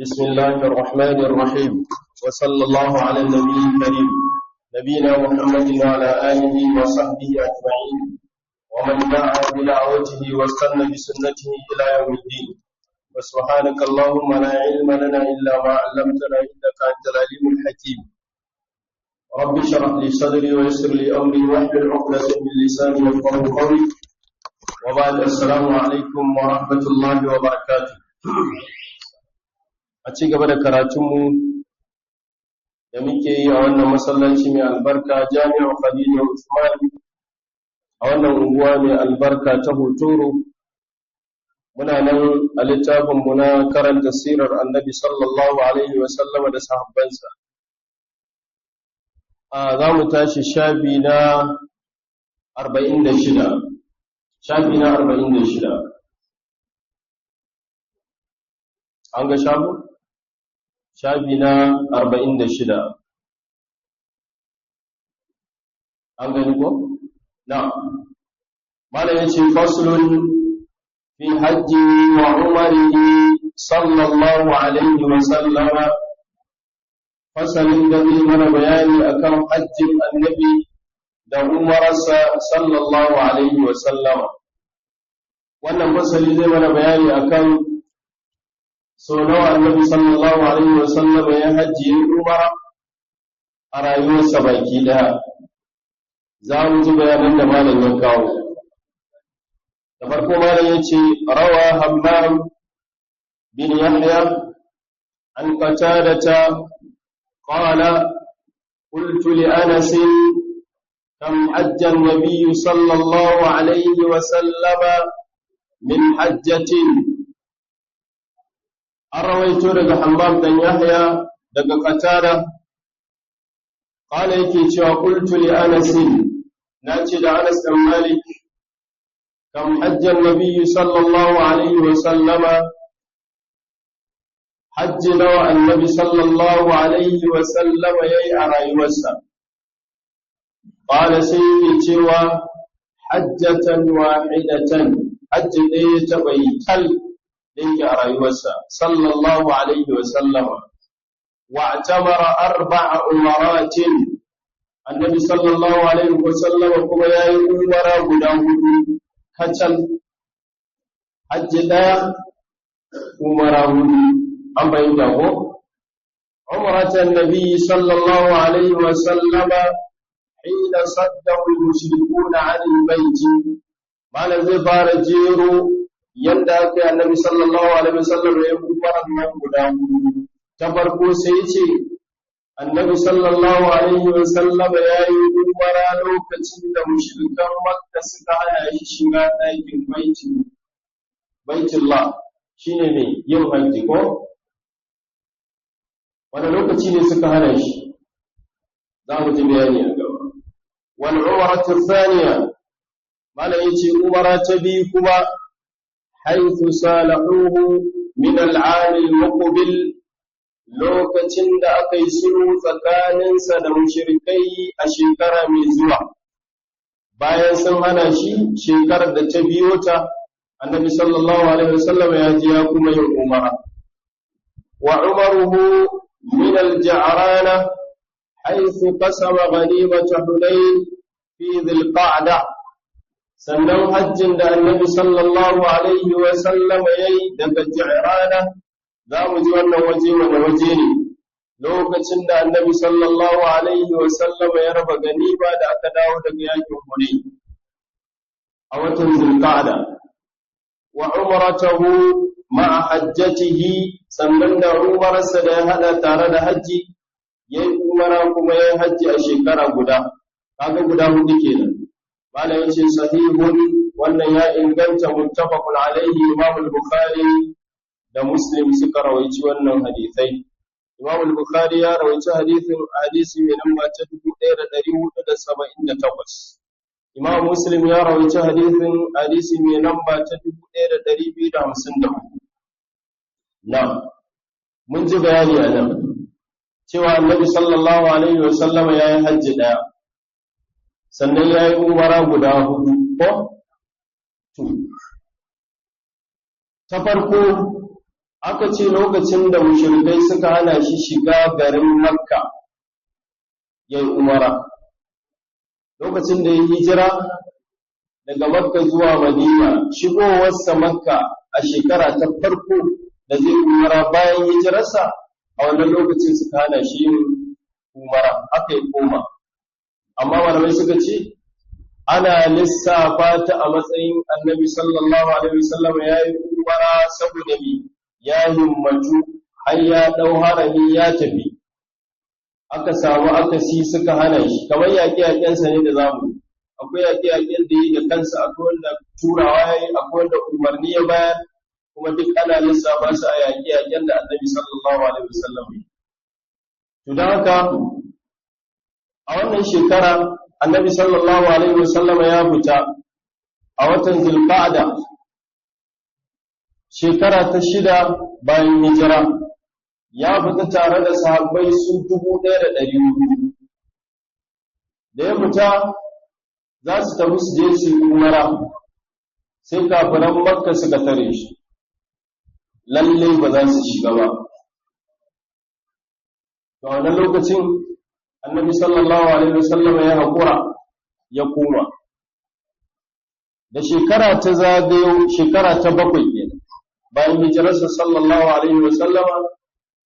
بسم الله الرحمن الرحيم، وصلى الله على النبي الكريم، نبينا محمد وعلى آله وصحبه أجمعين، ومن دعا بدعوته واستنى بسنته إلى يوم الدين. وسبحانك اللهم لا علم لنا إلا ما علمتنا إنك أنت العليم الحكيم. رب اشرح لي صدري ويسر لي أمري واحلل عقدة من لساني يفقهوا قولي. وبعد، السلام عليكم ورحمة الله وبركاته. A ci gaba da karatunmu da muke yi a wannan masallaci mai albarka, Jami'ar Khadija Usman, a wannan unguwa mai albarka ta Hotoro. Muna nan a littafinmu na karanta sirar Annabi sallallahu alaihi wasallama da sahabbansa. A za mu tashi shafi na 46, shafi na 46. An ga shafin? Shafi na 46. An gani ko? Na malam yace: faslun fi hajji wa umarihi sallallahu alaihi wa sallama. Fasalin da zai mana bayani akan hajjin Annabi da umararsa sallallahu alaihi wa sallama. Wannan fasali zai mana bayani akan sau nawa Annabi sallallahu alaihi wasallam ya hajji, ya umara a rayuwarsa baki daya. Za mu ji bayanan da malam ya kawo. Da farko malam ya ce: rawa Hammam bin Yahya an Qatadata qala: qultu li Anas: kam hajja an-nabiy sallallahu alaihi wasallam min hajjatin? An rawaito daga Hammam dan Yahya, daga Qatada, qala, yake cewa: qultu li Anas, nace da Anas dan Malik: kam hajja an-nabiy sallallahu alaihi wa sallama? Hajji nawa Annabi sallallahu alaihi wa sallama yayi a rayuwarsa? Qala, sai yake cewa: hajjatan wahidatan, hajji ɗaya taɓa yi tal da yake a rayuwarsa sallallahu alaihi wa sallama. Wa atamara arba'a umaratin, Annabi sallallahu alaihi wa sallama kuma yayi umara guda hudu kacal. Hajji daya, umara hudu. An bayyana ko? Umratan nabi sallallahu alaihi wa sallama hina saddahu al-mushrikuna 'an al-bayt. Malam zai fara jero yanda aka yi Annabi sallallahu alaihi wasallam ya yi umaran nan guda hudu. Ta farko sai ce Annabi sallallahu alaihi wasallam ya yi umara lokacin da mushrikan Makka suka hana shi shiga ɗakin Baitullah, shine ne yin hajji ko? Wani lokaci ne suka hana shi? Za mu ji bayani a gaba. Wal umratu thaniya, malam yace umara ta biyu kuma, حيث صالحوه من العام المقبل، lokacin da aka yi sulhu tsakaninsa da mushrikai a shekara mai zuwa. Bayan sun hana shi, shekarar da ta biyo ta Annabi sallallahu alaihi wasallam ya ji ya kuma yin umara. Wa umaruhu min al-ja'rana haythu qasama ghanimata Hunayn fi Dhil Qa'dah. Sannan hajjin da Annabi sallallahu alaihi wa sallam yayi daga Ji'rana, za mu ji wannan waje wani waje ne, lokacin da Annabi sallallahu alaihi wa sallam ya raba ganima da aka dawo daga yakin Hunayn a watan Zulqa'da. Wa umratahu ma'a hajjatihi, sannan da umarsa da ya hada tare da hajji, yayi umara kuma yayi hajji a shekara guda. Kaga guda hudu kenan. Malam yace: sahihun, wannan ya inganta, muttafaqun alaihi, Imam al-Bukhari da Muslim suka rawaici wannan hadisai. Imam al-Bukhari ya rawaici hadisin, hadisi mai namba ta 1478. Imam Muslim ya rawaici hadisin, hadisi mai namba ta 1254. Na mun ji bayani a nan cewa Annabi sallallahu alaihi wasallama yayi hajji daya, sannan ya yi umara guda hudu ko? Ta farko Aka ce lokacin da mushrikai suka hana shi shiga garin Makka yayin umara, lokacin da ya hijira daga Makka zuwa Madina, shigowarsa Makka a shekara ta farko da zai umara bayan hijirarsa, a wannan lokacin suka hana shi yin umara, aka yi koma. Amma malamai suka ce ana lissafa ta a matsayin Annabi sallallahu alaihi wasallam ya yi umara saboda me? Ya himmatu har ya dau harami ya tafi, aka samu akasi suka hana shi. Kamar yaƙe-yaƙensa ne da zamu, akwai yaƙe-yaƙen da yi da kansa, akwai wanda turawa ya yi, akwai wanda umarni ya bayar, kuma duk ana lissafa su a yaƙe-yaƙen da Annabi sallallahu alaihi wasallam ya. To don haka a wannan shekara Annabi sallallahu alaihi wasallam ya fita a watan Zulqa'da, shekara ta 6 bayan hijira. Ya fita tare da sahabbai su 1400. Da ya fita za su tafi su je su umara, sai kafiran Makka suka tare shi, lalle ba za su shiga ba. To wannan lokacin Annabi sallallahu alaihi wasallam ya haƙura ya koma. Da shekara ta zagayo, shekara ta 7 kenan bayan hijirarsa sallallahu alaihi wasallama,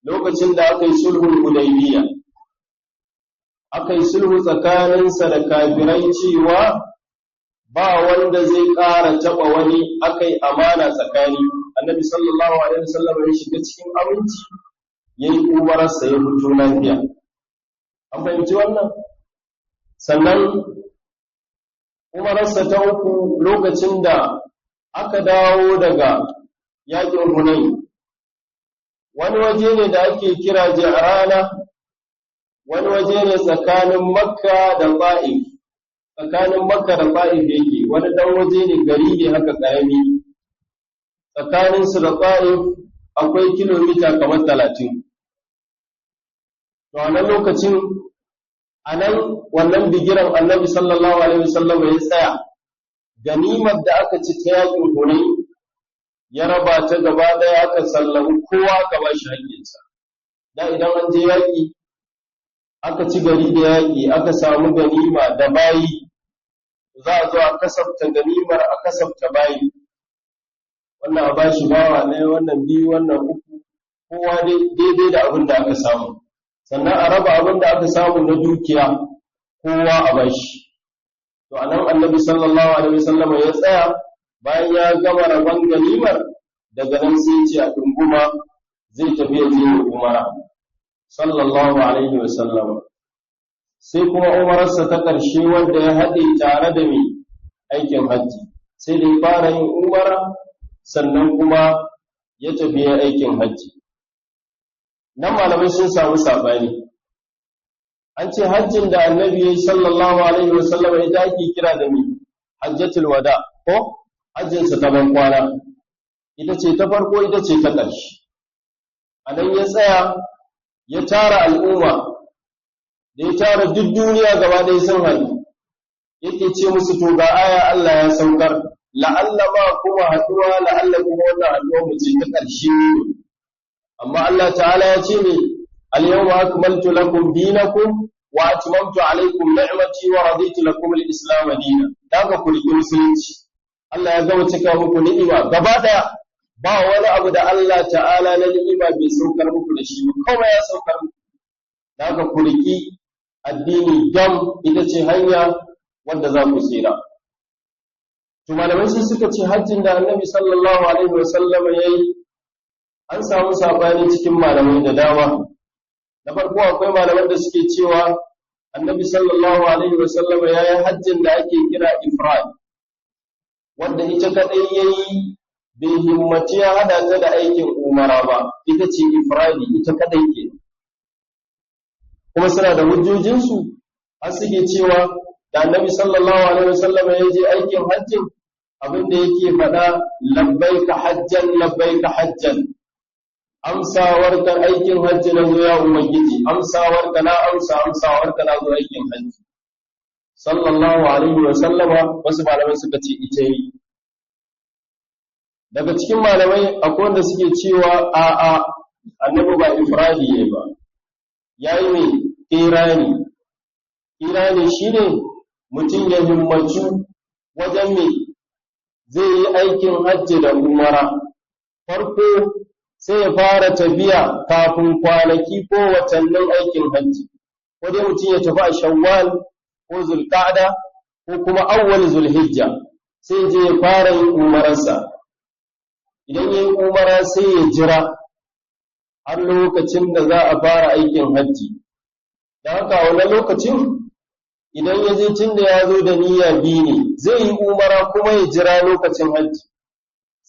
lokacin da aka yi sulhul Hudaybiya, aka yi sulhu tsakaninsa da kafirai cewa ba wanda zai ƙara taɓa wani, aka yi amana tsakani. Annabi sallallahu alaihi wasallam ya shiga cikin aminci, ya yi umararsa, ya fito lafiya. An fahimci wannan? Sannan umararsa ta 3, lokacin da aka dawo daga yakin Hunayn, wani waje ne da ake kira Ji'rana, wani waje ne tsakanin Makka da Ta'if, tsakanin Makka da Ta'if yake, wani dan waje ne, gari ne haka karami. Tsakanin su da Ta'if akwai kilomita kamar 30. To a nan lokacin, a nan wannan bigiran Annabi sallallahu alaihi wasallam ya tsaya, ganimar da aka ci ta yakin Hunayn ya raba ta gaba ɗaya, aka sallami kowa aka ba shi haƙƙinsa. Da idan an je yaƙi, aka ci gari da yaƙi, aka samu ganima da bayi, za a zo a kasafta ganimar, a kasafta bayi. Wannan a bashi bawa ɗaya, wannan biyu, wannan uku, kowa daidai da abin da aka samu. Sannan a raba abin da aka samu na dukiya, kowa a bashi. To a nan Annabi sallallahu alaihi wasallam ya tsaya bayan ya gama rabon ganimar, daga nan sai ce a ɗunguma zai tafi ya je umara sallallahu alaihi wasallam. Sai kuma umararsa ta ƙarshe wanda ya haɗe tare da mai aikin hajji, sai da ya fara yin umara sannan kuma ya tafi ya aikin hajji. Nan malamai sun samu saɓani. An ce hajjin da Annabi ya yi sallallahu alaihi wasallam ita ake kira da mai hajjatul wada, ko hajjinsa ta ban kwana, ita ce ta farko, ita ce ta ƙarshe. A nan ya tsaya ya tara al'umma, da ya tara duk duniya gaba ɗaya sun haɗu, yake ce musu to ga aya Allah ya saukar, la'alla ma kuma haɗuwa, la'alla kuma wannan haɗuwa mu ce ta ƙarshe. Amma Allah ta'ala ya ce ne, al-yawma akmaltu lakum dinakum wa atmamtu alaykum ni'mati wa raditu lakum al-islam dinan. Daga ku riƙi musulunci. Allah ya gama cika muku ni'ima gaba daya, ba wani abu da Allah ta'ala na ni'ima bai saukar muku da shi ba, kuma ya saukar muku. Da haka ku riki addini gam, ita ce hanya wanda za ku tsira. To malamai sai suka ce hajjin da Annabi sallallahu alaihi wasallam yayi, an samu sabani cikin malamai da dama. Na farko akwai malaman da suke cewa Annabi sallallahu alaihi wasallam yayi hajjin da ake kira ifrad, wanda ita kadai yayi, bai himmaci ya hada ta da aikin umara ba, ita ce ifradi, ita kadai ke. Kuma suna da hujjojinsu, har suke cewa da Annabi sallallahu alaihi wasallam ya je aikin hajjin, abin da yake faɗa labbaika hajjan, labbaika hajjan, amsawarka aikin hajji na zo ya ubangiji, amsawarka na amsa, amsawarka na zo aikin hajji sallallahu alaihi wa sallama. Wasu malamai suka ce ita yi. Daga cikin malamai akwai wanda suke cewa a a annabi ba ifradi yayi ba, yayi ne kirani. Kirani shine mutum ya himmatu wajen me zai yi aikin hajji da umara. Farko sai ya fara tafiya kafin kwanaki ko watannin aikin hajji, ko dai mutum ya tafi a Shawwal ko Zulqa'da ko kuma awwal Zulhijja, sai je ya fara yin umararsa. Idan ya yi umara sai ya jira har lokacin da za a fara aikin hajji. Da haka a wannan lokacin idan ya je, tun da ya zo da niyya biyu ne, zai yi umara kuma ya jira lokacin hajji,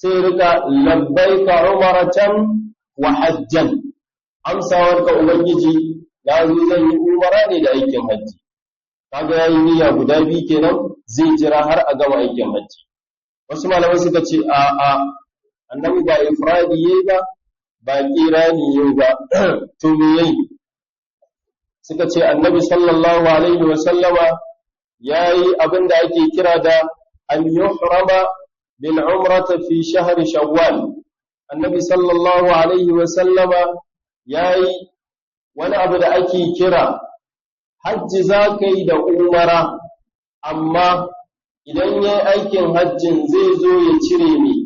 sai rika labbaika umaratan wa hajjan, amsawar ka ubangiji, na zo zan yi umara ne da aikin hajji. Kaga yayi niyya guda biyu kenan, zai jira har a gama aikin hajji. Wasu malamai suka ce a a annabi ba ifradi yayi ba, ba kirani yayi ba, to me yayi? Suka ce annabi sallallahu alaihi wa sallama yayi abin da ake kira da an yuhrama bil umrati fi shahr shawwal. Annabi sallallahu alaihi wa sallama yayi wani abu da ake kira hajji za ka yi da umara, amma idan ya yi aikin hajjin zai zo ya cire mai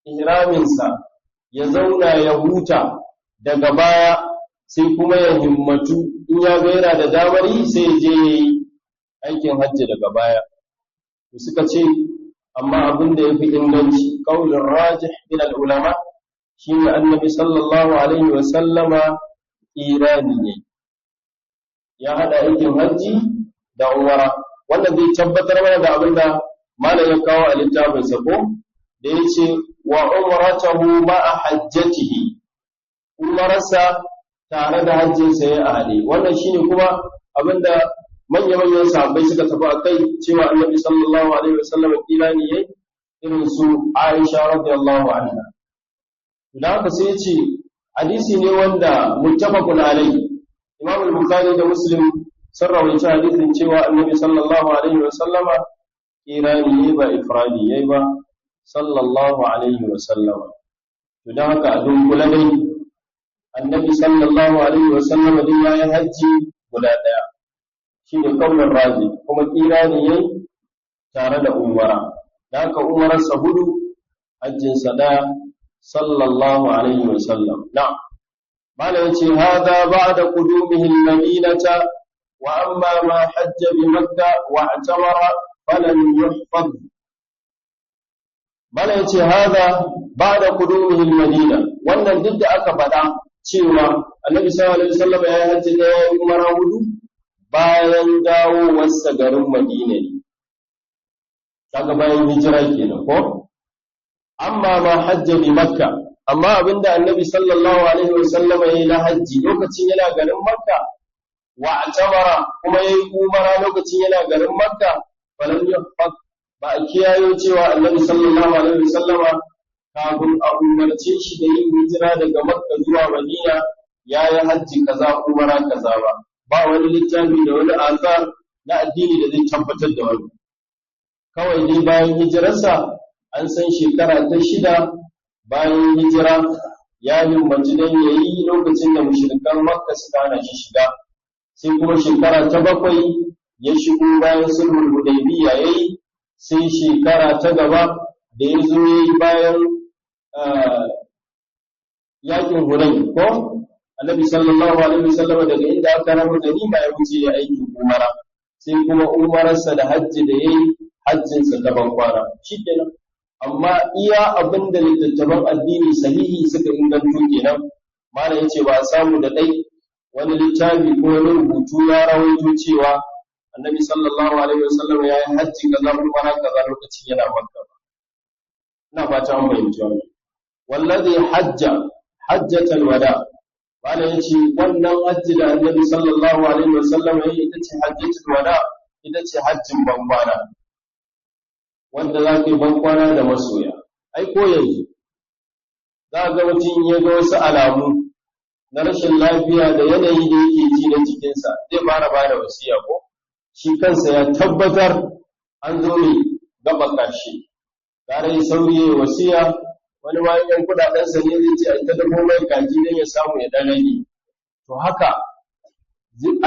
ihraminsa, ya zauna ya huta, daga baya sai kuma ya himmatu, in ya ga yana da damar yi sai ya je ya yi aikin hajji daga baya. Suka ce amma abin da ya fi inganci, ƙaunin rajih min ulama, shi ne annabi sallallahu alaihi wasallama irani ne, ya haɗa aikin hajji da umara. Wannan zai tabbatar mana da abin da malam ya kawo a littafinsa ko da ya ce wa umratahu ma'a hajjatihi, umararsa tare da hajjinsa ya haɗe. Wannan shine kuma abin da manya-manyan sahabbai suka tafi a kai cewa annabi sallallahu alaihi wasallam kirani yayi, irin su Aisha radiyallahu anha. Da haka sai ya ce hadisi ne wanda muttafaqun alaihi, Imam al-Bukhari da Muslim sun rawaita hadisin cewa annabi sallallahu alaihi wasallama kirani yayi ba ifradi yayi ba, sallallahu alaihi wasallama. To dan haka a dunkule dai annabi sallallahu alaihi wasallama dai yayi hajji guda daya, shine kaular raji, kuma kirani yayi tare da umara. Da haka umararsa hudu, hajjinsa daya, sallallahu alaihi wasallam. Na'am. Mala yace hada ba'da qudumihi al-madinata, wa amma ma hajja bi Makkah wa i'tamara falam yuhfaz. Mala yace hada ba'da qudumihi al-madina, wannan duk da aka faɗa cewa annabi sallallahu alaihi wasallam ya hajji da ya umara hudu bayan dawowarsa garin Madina ne. Kaga bayan hijira kenan ko? Amma ma hajja bi Makka, amma abinda annabi sallallahu alaihi wasallama yayi na hajji lokacin yana garin Makka, wa atamara, kuma yayi umara lokacin yana garin Makka, falam yahfaz, ba a kiyayo cewa annabi sallallahu alaihi wasallama kafin a umarce shi da yin hijira daga Makka zuwa Madina yayi hajji kaza, umara kaza ba. Ba wani littafi da wani azar na addini da zai tabbatar da wani. Kawai dai bayan hijirarsa an san shekara ta 6 bayan hijira ya himmanci don ya yi lokacin da mushrikan Makka suka hana shi shiga, sai kuma shekara ta 7 ya shigo bayan sulhul Hudaybiyya yayi, sai shekara ta gaba da ya zo yayi bayan yakin Hunayn ko Annabi sallallahu alaihi wasallam daga inda aka rabu ganima ya wuce ya aikin umara, sai kuma umararsa da hajji da yayi hajjinsa ta bankwana shikenan. Amma iya abin da littattafan addini sahihi suka inganto kenan. Malam yace ba a samu da dai wani littafi ko wani rubutu ya rawaito cewa annabi sallallahu alaihi wasallam ya yi hajji kaza umara kaza lokacin yana Makka ba. Ina fata an fahimci wannan. Wallazi hajja hajjatal wada, malam yace wannan hajji da annabi sallallahu alaihi wasallam ya yi ita ce hajjatul wada, ita ce hajjin bankwana, wanda za ka yi bankwana da masoya. Ai ko yanzu za ga mutum ya ga wasu alamu na rashin lafiya da yanayi da yake ji na jikinsa, zai fara ba da wasiya ko shi kansa ya tabbatar an zo ne gaba ƙarshe, gara ya sauri ya wasiya Wani ma yan kudadensa ne zai ce a ta dafo mai kaji don ya samu ya dan rage. To haka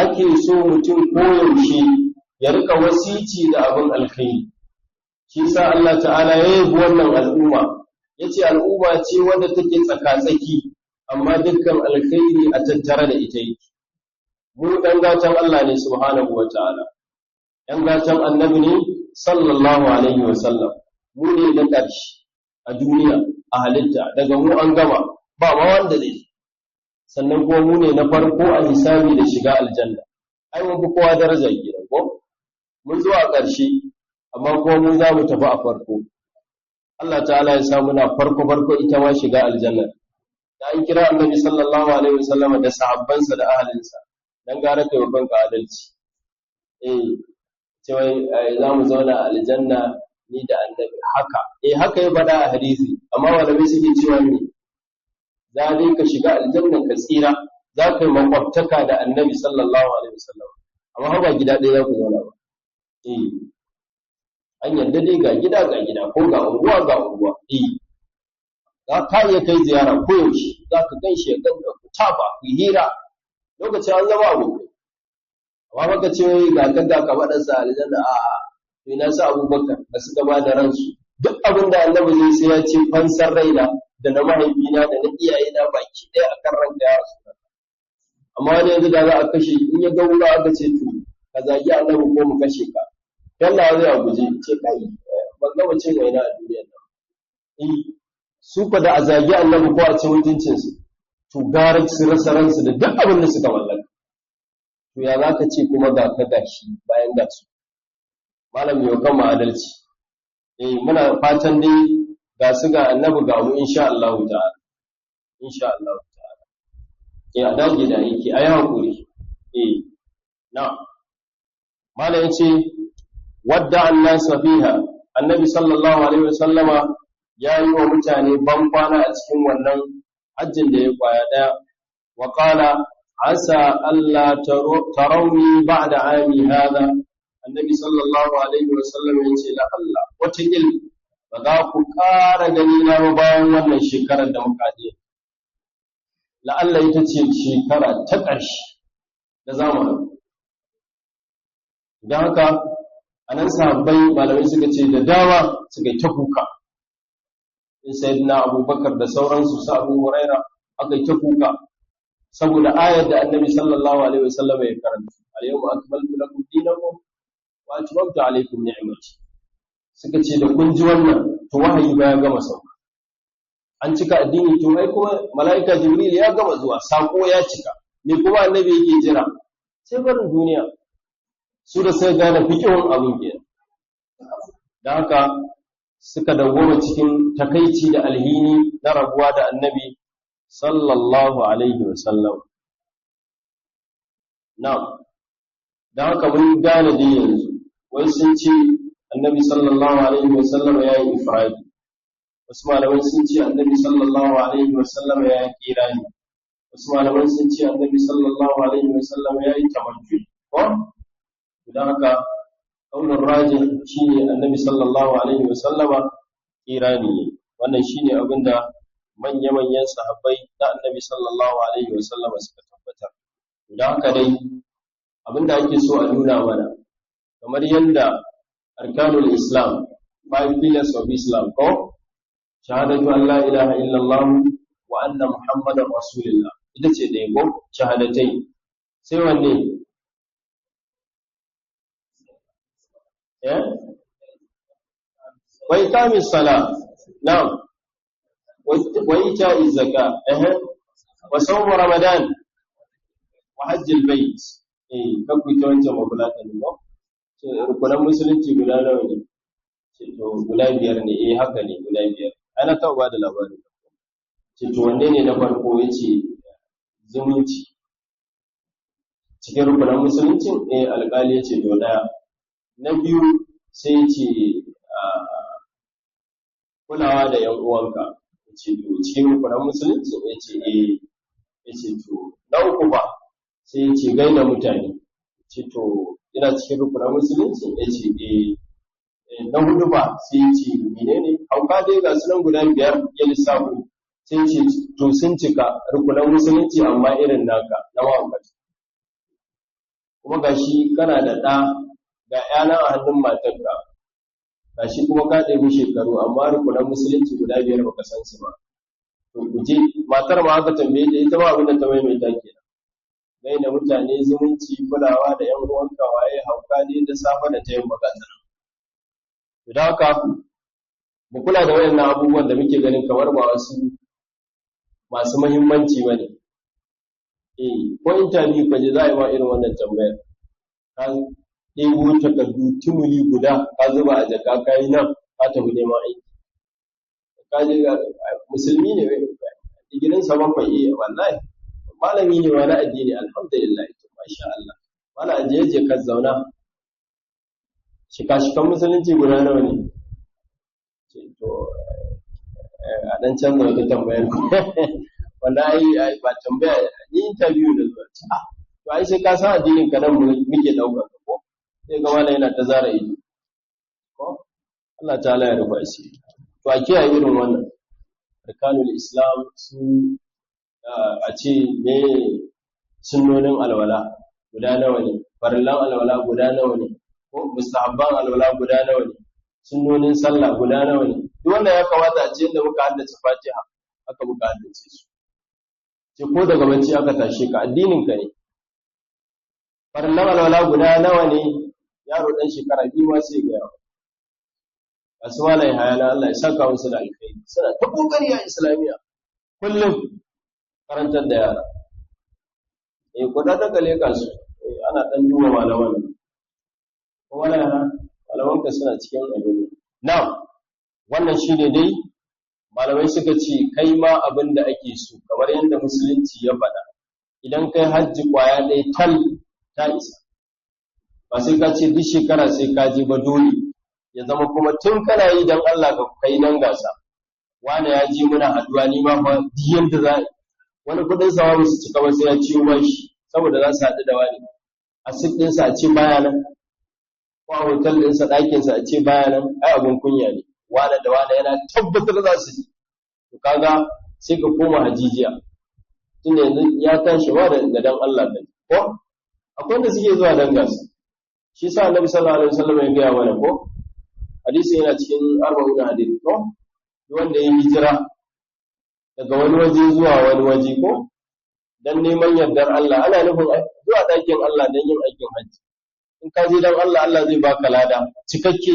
ake so mutum koyaushe ya rika wasici da abin alkhairi. Shi sa Allah ta'ala ya yabi wannan al'umma, yace al'umma ce wanda take tsaka-tsaki, amma dukkan alkhairi a tattare da ita yake. Mu dan gatan Allah ne subhanahu wataala, dan gatan annabi ne sallallahu alaihi wasallam. Mu ne na ƙarshe a duniya a halitta, daga mu an gama, ba ma wanda zai. Sannan kuma mu ne na farko a hisabi da shiga aljanna. Ai mun fi kowa daraja kenan ko? Mun zo a ƙarshe, amma kuma mun za mu tafi a farko. Allah ta'ala ya sa muna farko farko ita ma shiga aljanna. Da an kira annabi sallallahu alaihi wasallam da sahabbansa da ahalinsa, dan gara kai wa kanka adalci. Eh, cewa za mu zauna a aljanna ni da annabi haka. Eh, haka ya faɗa a hadisi, amma malamai suke cewa ne za dai ka shiga aljanna ka tsira, za ka yi makwabtaka da annabi sallallahu alaihi wasallam, amma ba gida ɗaya za ku zauna ba. Eh, an yarda dai ga gida ga gida, ko ga unguwa ga unguwa. Eh, za ka iya kai ziyara koyaushe, za ka gan shi ya ganka, ku tafa, ku hira, lokacin an zama abokai. Amma baka ce wai ga ka ga ka faɗarsa aljanna, a'a, to ina sa Abubakar da suka ba da ransu, duk abin da annabi zai sai ya ce fansar raina da na mahaifina da na iyayena baki ɗaya akan ranka ya rasu. Amma wani yanzu da za a kashe in ya ga wura aka ce to ka zagi annabi ko mu kashe ka, yalla zai a guje ce kai ban gama cin waina a duniyar nan. Eh, su fa da a zagi annabi ko a ci mutuncin su, to gara su rasa ransu da duk abin da suka mallaka. To ya za ka ce kuma ga ka gashi bayan ga su? Malam yau kan adalci. Eh, muna fatan dai ga su ga annabi ga mu insha Allah ta'ala. Insha Allah ta'ala. Eh, a dage da aiki, ayi hakuri. Eh, na. Malam yace wadda annasa fiha, annabi sallallahu alaihi wasallama ya yi wa mutane ban kwana a cikin wannan hajjin da ya kwaya daya. Wa qala asa alla tarawni ba'da ami hadha. Annabi sallallahu alaihi wasallam ya ce la Allah wata il ba za ku ƙara gani na ba bayan wannan shekarar da muka je. La Allah ita ce shekara ta ƙarshe da zamu. Don haka anan sahabbai malamai suka ce da dama suka yi ta kuka. In sayyidina Abubakar da sauransu su Abu Huraira aka yi ta kuka saboda ayar da annabi sallallahu alaihi wasallam ya karanta, al-yawma akmaltu lakum dinakum wa atmamtu alaykum ni'mati. Suka ce da kun ji wannan to wahayi ba ya gama sauka, an cika addini, to ai kuma mala'ika Jibril ya gama zuwa, sako ya cika, me kuma annabi yake jira? Sai barin duniya. Su da sai gane fikihun abin kenan. Dan haka suka dawwama cikin takaici da alhini na rabuwa da annabi sallallahu alaihi wasallam. Na'am, dan haka mun gane dai yanzu wai sun ce annabi sallallahu alaihi wasallam ya yi ifradi, wasu malamai sun ce annabi sallallahu alaihi wasallam ya yi kirani, wasu malamai sun ce annabi sallallahu alaihi wasallam ya yi tamattu ko. Dan haka kaulin rajin shine annabi sallallahu alaihi wasallama kirani ne. Wannan shine abinda manya-manyan sahabbai na annabi sallallahu alaihi wasallama suka tabbatar. Dan haka dai abinda ake so a nuna mana, kamar yadda arkanul Islam, five pillars of Islam ko, shahadatu an la ilaha illallah wa anna muhammadar rasulullah, ita ce ɗaya ko shahadatai. Sai wanne? Eh, wa iqamis sala, na'am, wa ita'iz zaka, eh, wa sawm ramadan, wa hajjil bait. Eh, kakku ita wancan mabulatan ba. Ce rukunan musulunci guda nawa ne? Ce to guda biyar ne. Eh, haka ne, guda biyar. Ana taɓa ba da labarin. Ce to wanne ne na farko? Yace zumunci. Cikin rukunan musulunci? Eh, alƙali yace to daya. Na biyu sai yace kulawa da yan uwanka. Yace to cikin rukunan musulunci? Yace eh. Yace to na uku ba? Sai yace gaida mutane. Yace to ina cikin rukunan musulunci? Yace eh. Na hudu ba sai ce menene hauka dai ga sunan guda biyar ya lissafo, sai ce to sun cika rukunan musulunci amma irin naka na mahaukaci. Kuma gashi kana da ɗa ga ‘yana a hannun matarka, gashi kuma ka ɗebi shekaru amma rukunan musulunci guda biyar baka san su ba. To kuje matar ma aka tambaye ta, ita ma abin da ta maimaita kenan. Gaida mutane, zumunci, kulawa da ‘yan uwanka, waye, hauka ne da safe da ta yamma ga ta. Idan haka mu kula da wayannan abubuwan da muke ganin kamar ba wasu masu muhimmanci ba ne. Eh, ko interview ka je za a yi ma irin wannan tambayar. Ka ɗebo takardu tumuli guda ka zuba a jaka ka yi nan ka tafi neman aiki. Ka je ga musulmi ne digirinsa bakwai, eh wallahi malami ne wani addini, alhamdulillah, to masha Allah. Wala ajiye je ka zauna. Shika-shikan musulunci guda nawa ne? To a dan canza wata tambayar wanda ai ba tambaya ni interview da zuwa ce ah to ai sai ka san addinin ka nan muke daukar ka ko sai ga mallam yana ta zara ido ko Allah ta'ala ya rufa shi. To a kiyaye irin wannan arkanul islam su a ce me sunnonin alwala guda nawa ne, farillan alwala guda nawa ne, ko mustahabban alwala guda nawa ne, sunnonin sallah guda nawa ne. Duk wannan ya kamata a ce inda muka haddace Fatiha haka muka haddace su. Ce ko daga bacci aka tashe ka addinin ka ne. Farillan alwala guda nawa ne, yaro dan shekara 2 ma sai ga yawa. Masu malai hayana Allah ya saka musu da alkhairi, suna ta kokari a islamiyya kullum karantar da yara. Eh ko da daga leka su ana dan duba malaman ko wala malaman ka suna cikin abin. Na'am, wannan shine dai malamai suka ce kai ma abin da ake so kamar yadda musulunci ya faɗa, idan kai hajji kwaya ɗaya tal ta isa, ba sai ka ce duk shekara sai ka je ba, dole ya zama kuma tun kana yi don Allah ka kai nan gasa. Wani ya ji muna haduwa, ni ma fa duk yanda za wani kudin sa ba su cika ba sai ya ciwo bashi saboda za su haɗu da wani a sit ɗinsa a ce baya nan, ko a hotel ɗinsa ɗakinsa a ce baya nan, ai abun kunya ne. Wane da wane yana tabbatar za su ji. To kaga sai ka koma hajijiya tunda yanzu ya tashi wa da dan Allah ne ko akwai wanda suke zuwa dan gasa. Shi sa Annabi sallallahu alaihi wasallam ya gaya mana ko hadisi yana cikin arba'un hadisi ko wanda ya hijira daga wani waje zuwa wani waje ko dan neman yardar Allah, ana nufin zuwa ɗakin Allah dan yin aikin hajji. In ka je dan Allah, Allah zai baka lada cikakke.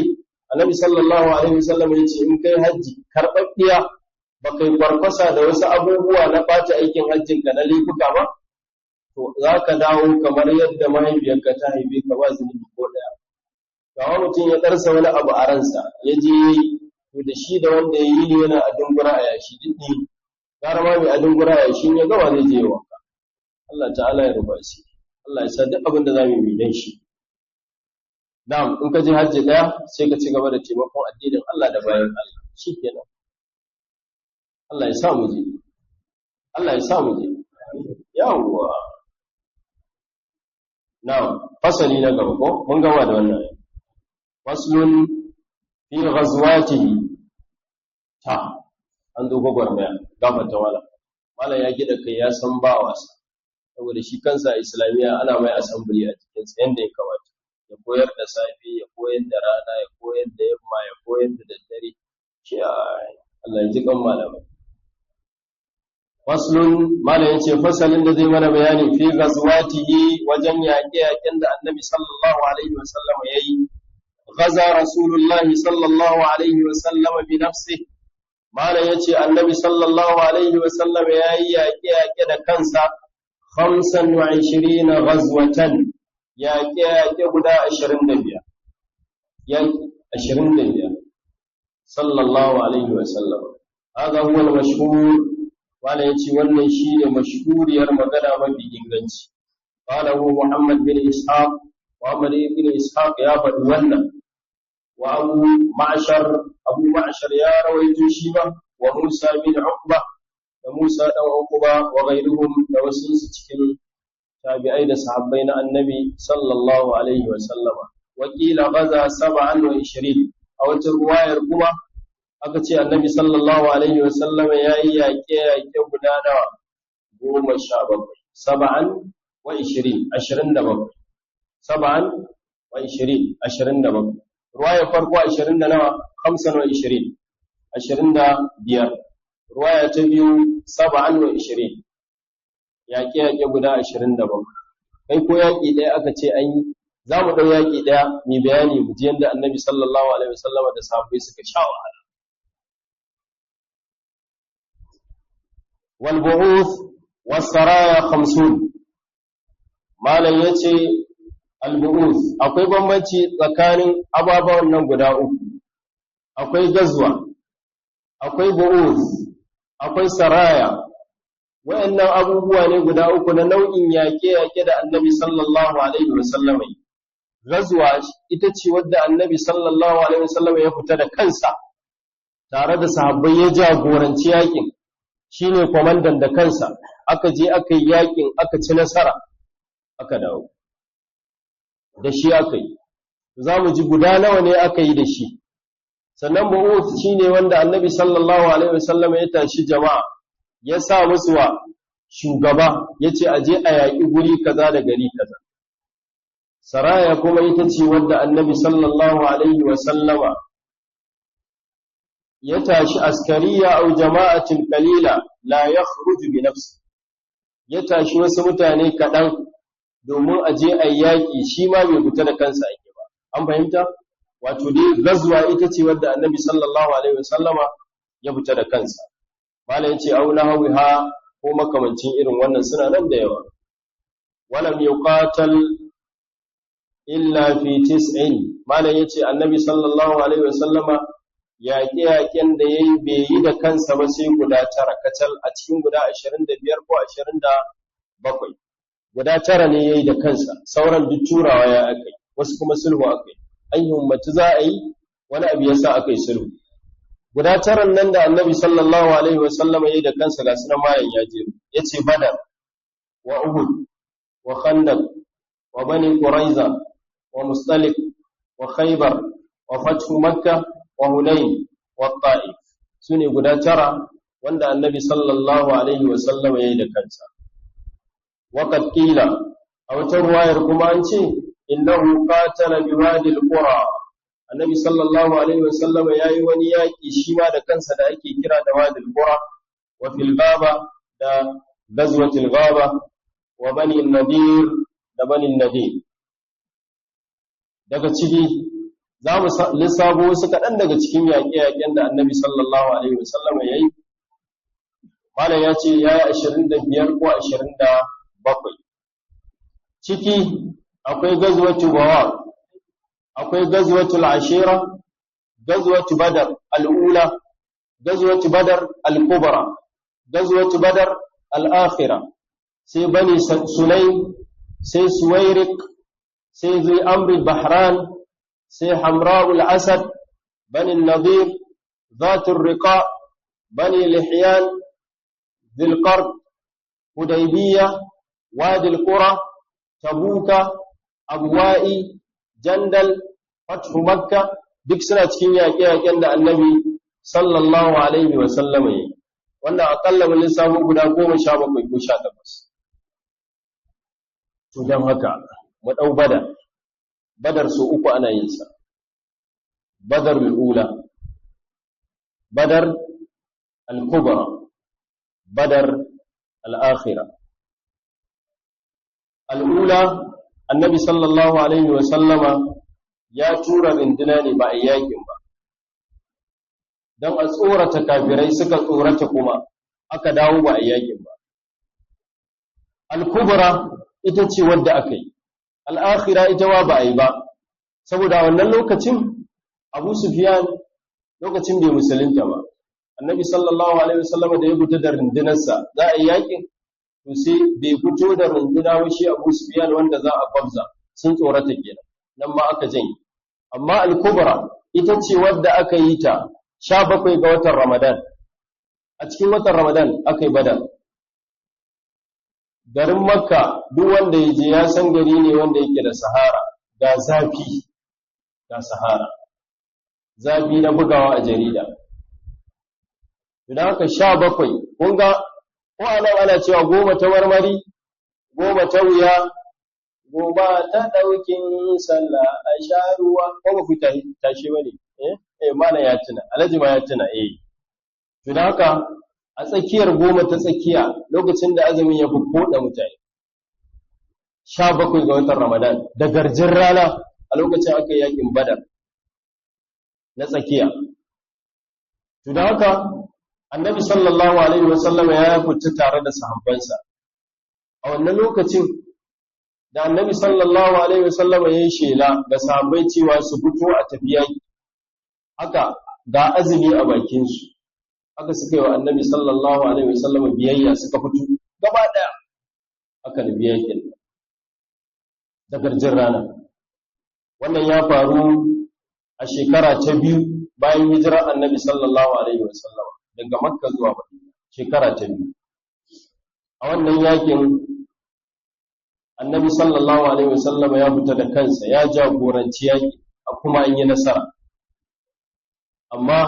Annabi sallallahu alaihi wasallam ya ce in kai hajji karɓaɓɓiya ba kai kwarkwasa da wasu abubuwa na ɓata aikin hajjin ka na laifuka ba, to za ka dawo kamar yadda mahaifiyarka ta haife ka ba zunubi ko ɗaya. Gawa mutum ya ɗarsa wani abu a ransa ya je to da shi da wanda ya yi ne yana a dungura a yashi duk ne, gara ma mai a dungura a yashi ya gama zai je wanka. Allah ta'ala ya rufa shi, Allah ya sa duk abin da za mu yi dan shi. Na'am, in ka je hajji daya sai ka ci gaba da taimakon addinin Allah da bayan Allah, shikenan. Allah ya sa mu je. Allah ya sa mu je. Yawwa. Na'am, fasali na gaba ko mun gama da wannan. Faslun fi ghazwatihi. Ta an zo gwagwarmaya, gafarta wala. Malam ya gida kai ya san ba wasa. Saboda shi kansa Islamiyya ana mai assembly a cikin sa yanda ya kamata. Ya koyar da safe, ya koyar da rana, ya koyar da yamma, ya koyar da daddare. Shi Allah ya ji kan malamai. Faslun, malam yace fasalin da zai mana bayani fi ghazwatihi, wajen yaƙe-yaƙen da Annabi sallallahu alaihi wasallam yayi. Ghaza Rasulullahi sallallahu alaihi wasallam bi nafsihi. Malam yace Annabi sallallahu alaihi wasallam yayi yaƙe-yaƙe da kansa 25 ghazwatan, yaƙe-yaƙe guda 25. Yaƙi 25 sallallahu alaihi wasallam. Hada huwa al-mashhur. Wala yace wannan shine mashhuriyar magana mafi inganci. Qala hu Muhammad bin Ishaq, Muhammad ibn Ishaq ya faɗi wannan. Wa Abu Ma'shar, Abu Ma'shar ya rawaito shi ba, wa Musa bin Uqba, da Musa dan Uqba, wa ghayruhum, da wasu su cikin tabi'ai da sahabbai na Annabi sallallahu alaihi wa sallama. Wa qila ghaza 27, A wata ruwayar kuma aka ce Annabi sallallahu alaihi wasallama yayi yaƙe-yaƙe guda nawa? 17, 27, 27, 27, 27. Ruwayar farko 20 da nawa? 25, 25. Ruwaya ta biyu 27, yaƙe-yaƙe guda 27. Kai ko yaƙi ɗaya aka ce an yi, za mu ɗau yaƙi ɗaya mai bayani mu ji yadda Annabi sallallahu alaihi wasallam da sahabbai suka sha wahala. Wal bu'uth was saraya 50. Malam yace al bu'uth, akwai bambanci tsakanin ababawan nan guda uku. Akwai gazwa, akwai bu'uth, akwai saraya. Wayannan abubuwa ne guda uku na nau'in yaƙe-yaƙe da Annabi sallallahu alaihi wasallam yi. Gazuwa ita ce wadda Annabi sallallahu alaihi wasallam ya fita da kansa tare da sahabbai, ya jagoranci yakin, shine kwamandan da kansa. Aka je aka yi yakin, aka ci nasara, aka dawo. Da shi aka yi. Za mu ji guda nawa ne aka yi da shi. Sannan bu'uth shine wanda Annabi sallallahu alaihi wasallam ya tashi jama'a, ya sa musu wa shugaba, ya ce a je a yaƙi guri kaza da gari kaza. Saraya kuma ita ce wadda Annabi sallallahu alaihi wasallama ya tashi askariya au jama'atin qalila la yakhruju bi nafsi, ya tashi wasu mutane kaɗan domin a je a yaƙi, shi ma bai fita da kansa ake ba. An fahimta? Wato dai gazuwa ita ce wadda Annabi sallallahu alaihi wasallama ya fita da kansa. Malam yace au nahawiha ko makamancin irin wannan, suna nan da yawa. Walam yuqatal illa fi tis'in. Malam yace Annabi sallallahu alaihi wasallama yaƙe-yaƙen da yayi bai yi da kansa ba sai guda 9 kacal a cikin guda 25 ko 27. Guda 9 ne yayi da kansa, sauran duk turawa ya akai, wasu kuma sulhu akai. An himmatu za a yi wani abu yasa akai sulhu. Guda 9 nan da Annabi sallallahu alaihi wasallama yayi da kansa ga sunan mayan ya je. Yace Badar wa Uhud wa Khandaq wa Bani Quraiza wa Mustalik wa Khaybar wa Fathu Makkah wa Hunain wa Ta'if. Sune guda 9 wanda Annabi sallallahu alaihi wasallama yayi da kansa. Wa qad qila, a wata ruwayar kuma an ce innahu qatala bi wadi al-qura. Annabi sallallahu alaihi wasallam yayi wani yaki shi ma da kansa da ake kira da Wadil Qura, wa fil Ghaba da Ghazwatil Ghaba, wa Bani Nadir da Bani Nadir. Daga ciki za mu lissafo wasu kaɗan daga cikin yaƙe-yaƙen da Annabi sallallahu alaihi wasallam yayi. Malam ya ce yayi 25 ko 27. Ciki akwai Ghazwatu Bawaq, akwai Ghazwatul Ashira, Ghazwatu Badar al-Ula, Ghazwatu Badar al-Kubra, Ghazwatu Badar al-Akhira, sai Bani Sulaim, sai Suwairik, sai Zui Amr Bahran, sai Hamra'ul Asad, Bani Nadir, Zatul Riqa, Bani Lihyan, Dhil Qard, Hudaybiyah, Wadi al-Qura, Tabuka, Abwa'i, Jandal, Fathu Makka, duk suna cikin yaƙe-yaƙen da Annabi sallallahu alaihi wa sallama yi. Wannan akalla mun lissafo guda 17 ko 18. To dan haka mu dau Badar. Badar so uku ana yin sa. Badar al-ula, Badar al-kubra, Badar al-akhirah. Al-ula, Annabi sallallahu alaihi wa sallama ya tura rinduna ne ba a yakin ba, don a tsorata kafirai, suka tsorata kuma aka dawo ba a yakin ba. Al-kubra ita ce wadda aka yi. Al-akhira ita wa ba a yi ba, saboda wannan lokacin Abu Sufyan lokacin bai musulunta ba. Annabi sallallahu alaihi wasallama da ya fita da rundunarsa za a yi yakin, to sai bai fito da runduna ba shi Abu Sufyan wanda za a gwabza, sun tsorata kenan, nan ma aka janye. Amma al-kubra ita ce wadda aka yi ta 17 ga watan Ramadan. A cikin watan Ramadan aka yi Badar. Garin Makka duk wanda ya je ya san gari ne wanda yake da sahara, ga zafi, ga sahara. Zafi na bugawa a jarida. Idan haka 17, kun ga ko anan ana cewa 10 ta marmari, 10 ta wuya, 10 ta ɗaukin sallah a sha ruwa, ko ba ku tashi ba ne? Eh, malam ya tuna, Alhaji ma ya tuna, eh. To don haka a tsakiyar 10 ta tsakiya lokacin da azumin ya fi koɗa mutane. 17 ga watan Ramadan, da garjin rana a lokacin aka yi yakin Badar na tsakiya. To don haka Annabi sallallahu alaihi wasallam ya fita tare da sahabbansa. A wannan lokacin da Annabi sallallahu alaihi wasallam ya yi shela ga sahabbai cewa su fito a tafi yaki. Haka ga azumi a bakin su. Haka suka yi wa Annabi sallallahu alaihi wasallam biyayya suka fito gaba daya. Aka nufi yakin da garjin rana. Wannan ya faru a shekara ta 2 bayan hijirar Annabi sallallahu alaihi wasallam. Daga Makka zuwa Madina shekara ta 2. A wannan yakin Annabi sallallahu alaihi wasallam ya fita da kansa, ya jagoranci yaki, a kuma an yi nasara. Amma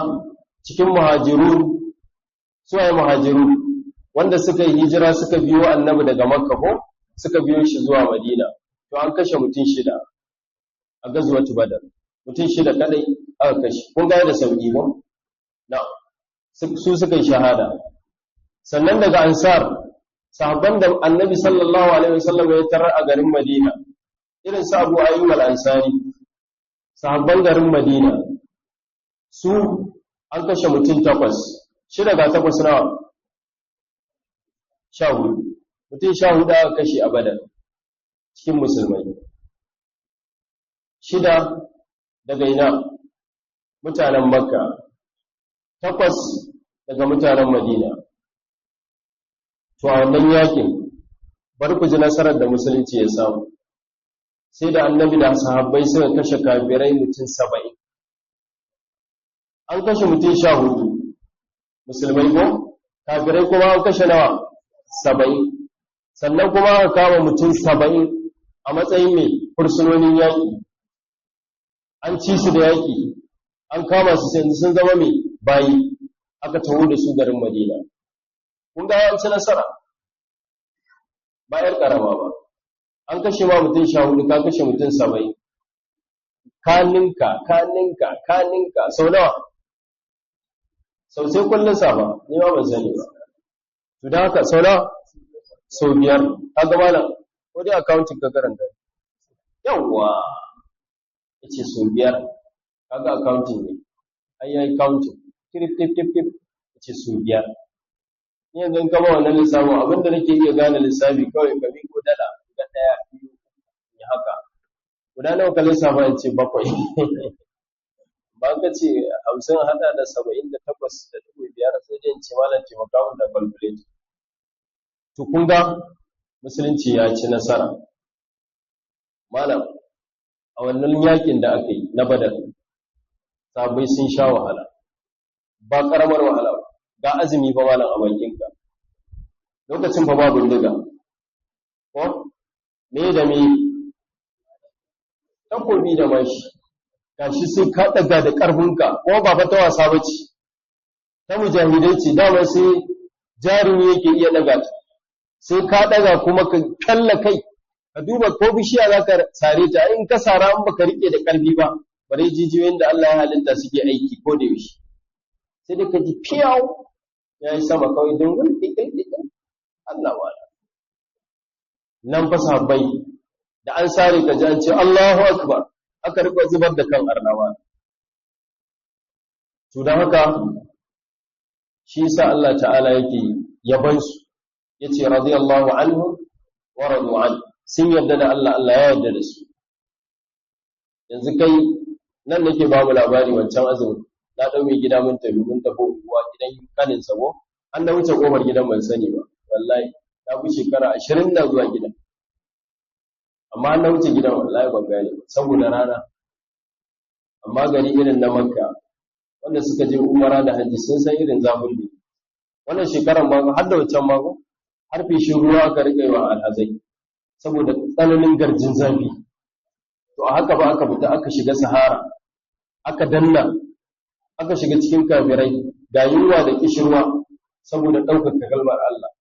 cikin muhajirun, su waye muhajirun? Wanda suka yi hijira suka biyo Annabi daga Makka ko suka biyo shi zuwa Madina. To an kashe mutum 6 a gazwatu Badar. Mutum 6 kadai aka kashe. Kun ga da sauki ko? Na'am. Su suka yi shahada. Sannan daga Ansar, sahabban da Annabi sallallahu alaihi wasallam ya tarar a garin Madina, irin su Abu Ayyub al-Ansari, sahabban garin Madina, su an kashe mutum 8. 6 ga 8 nawa? 14. Mutum 14 aka kashe a Badar cikin musulmai. 6 daga ina? Mutanen Makka. 8 daga mutanen Madina. To a wannan yakin, bari ku ji nasarar da musulunci ya samu. Sai da Annabi da sahabbai suka kashe kafirai mutum 70. An kashe mutum 14. Musulmai ko? Kafirai kuma an kashe nawa? 70. Sannan kuma aka kama mutum 70 a matsayin mai fursunonin yaƙi. An ci su da yaƙi, an kama su sai sun zama mai bayi, aka taho da su garin Madina. Kun ga an ci nasara ba yar karama ba. An kashe ma mutum 14, ka kashe mutum 70. Ka ninka, ka ninka, ka ninka sau nawa? Sau sai kullun safa, ni ma ban sani ba. To dan haka sau nawa? Sau 5. Kaga malam, ko dai accounting ka karanta? Yawwa. Yace sau 5. Kaga accounting ne. Ai yayi counting. Tip tip tip tip, yace sau 5. Ni yanzu in kama wannan lissafin, abinda nake iya gane lissafi kawai ka ko dala guda 1, 2, 3 haka. Guda nawa ka lissafa? In ce 7. Ba ka ce 50 hada da 78.5, sai dai in ce malam taimaka min da calculator. To kun ga musulunci ya ci nasara. Malam, a wannan yakin da aka yi na Badar, sahabbai sun sha wahala. Ba karamar wahala ba. Ga azumi fa malam a bakinka. Lokacin fa babu bindiga. Ko? Me da me? Takobi da mashi. Gashi sai ka daga da karfinka, ko ba fa ta wasa bace. Ta mujahidai ce, dama sai jarumi yake iya daga ta. Sai ka daga kuma ka kalla kai. Ka duba ko bishiya zaka sare ta, in ka sara in baka rike da karfi ba, bare jijiyoyin da Allah ya halitta suke aiki ko da yaushe. Sai dai ka ji fiyau ya yi sama kawai dungun ɗiɗin Allah wala. Nan fa sahabbai da an sare ka ji an ce Allahu Akbar, aka rika zubar da kan arnawa. To don haka shi yasa Allah ta'ala yake yaban su, yace radiyallahu anhu wa radu an, sun yarda da Allah, Allah ya yarda da su. Yanzu kai nan nake ba mu labari wancan azumin, na ɗau mai gida mun tafi, mun tafi unguwa gidan kanin sabo, an na wuce kofar gidan ban sani ba, wallahi na fi shekara 20 na zuwa gidan, amma an na wuce gidan wallahi ban gane ba saboda rana. Amma gari irin na Makka wanda suka je umara da hajji sun san irin zafin da wannan shekaran ma, har da wancan mako har feshin ruwa aka riƙa yi wa alhazai saboda tsananin garjin zafi. To a haka ba aka fita aka shiga sahara aka danna. Aka shiga cikin kafirai ga yunwa da kishirwa saboda ɗaukaka kalmar Allah.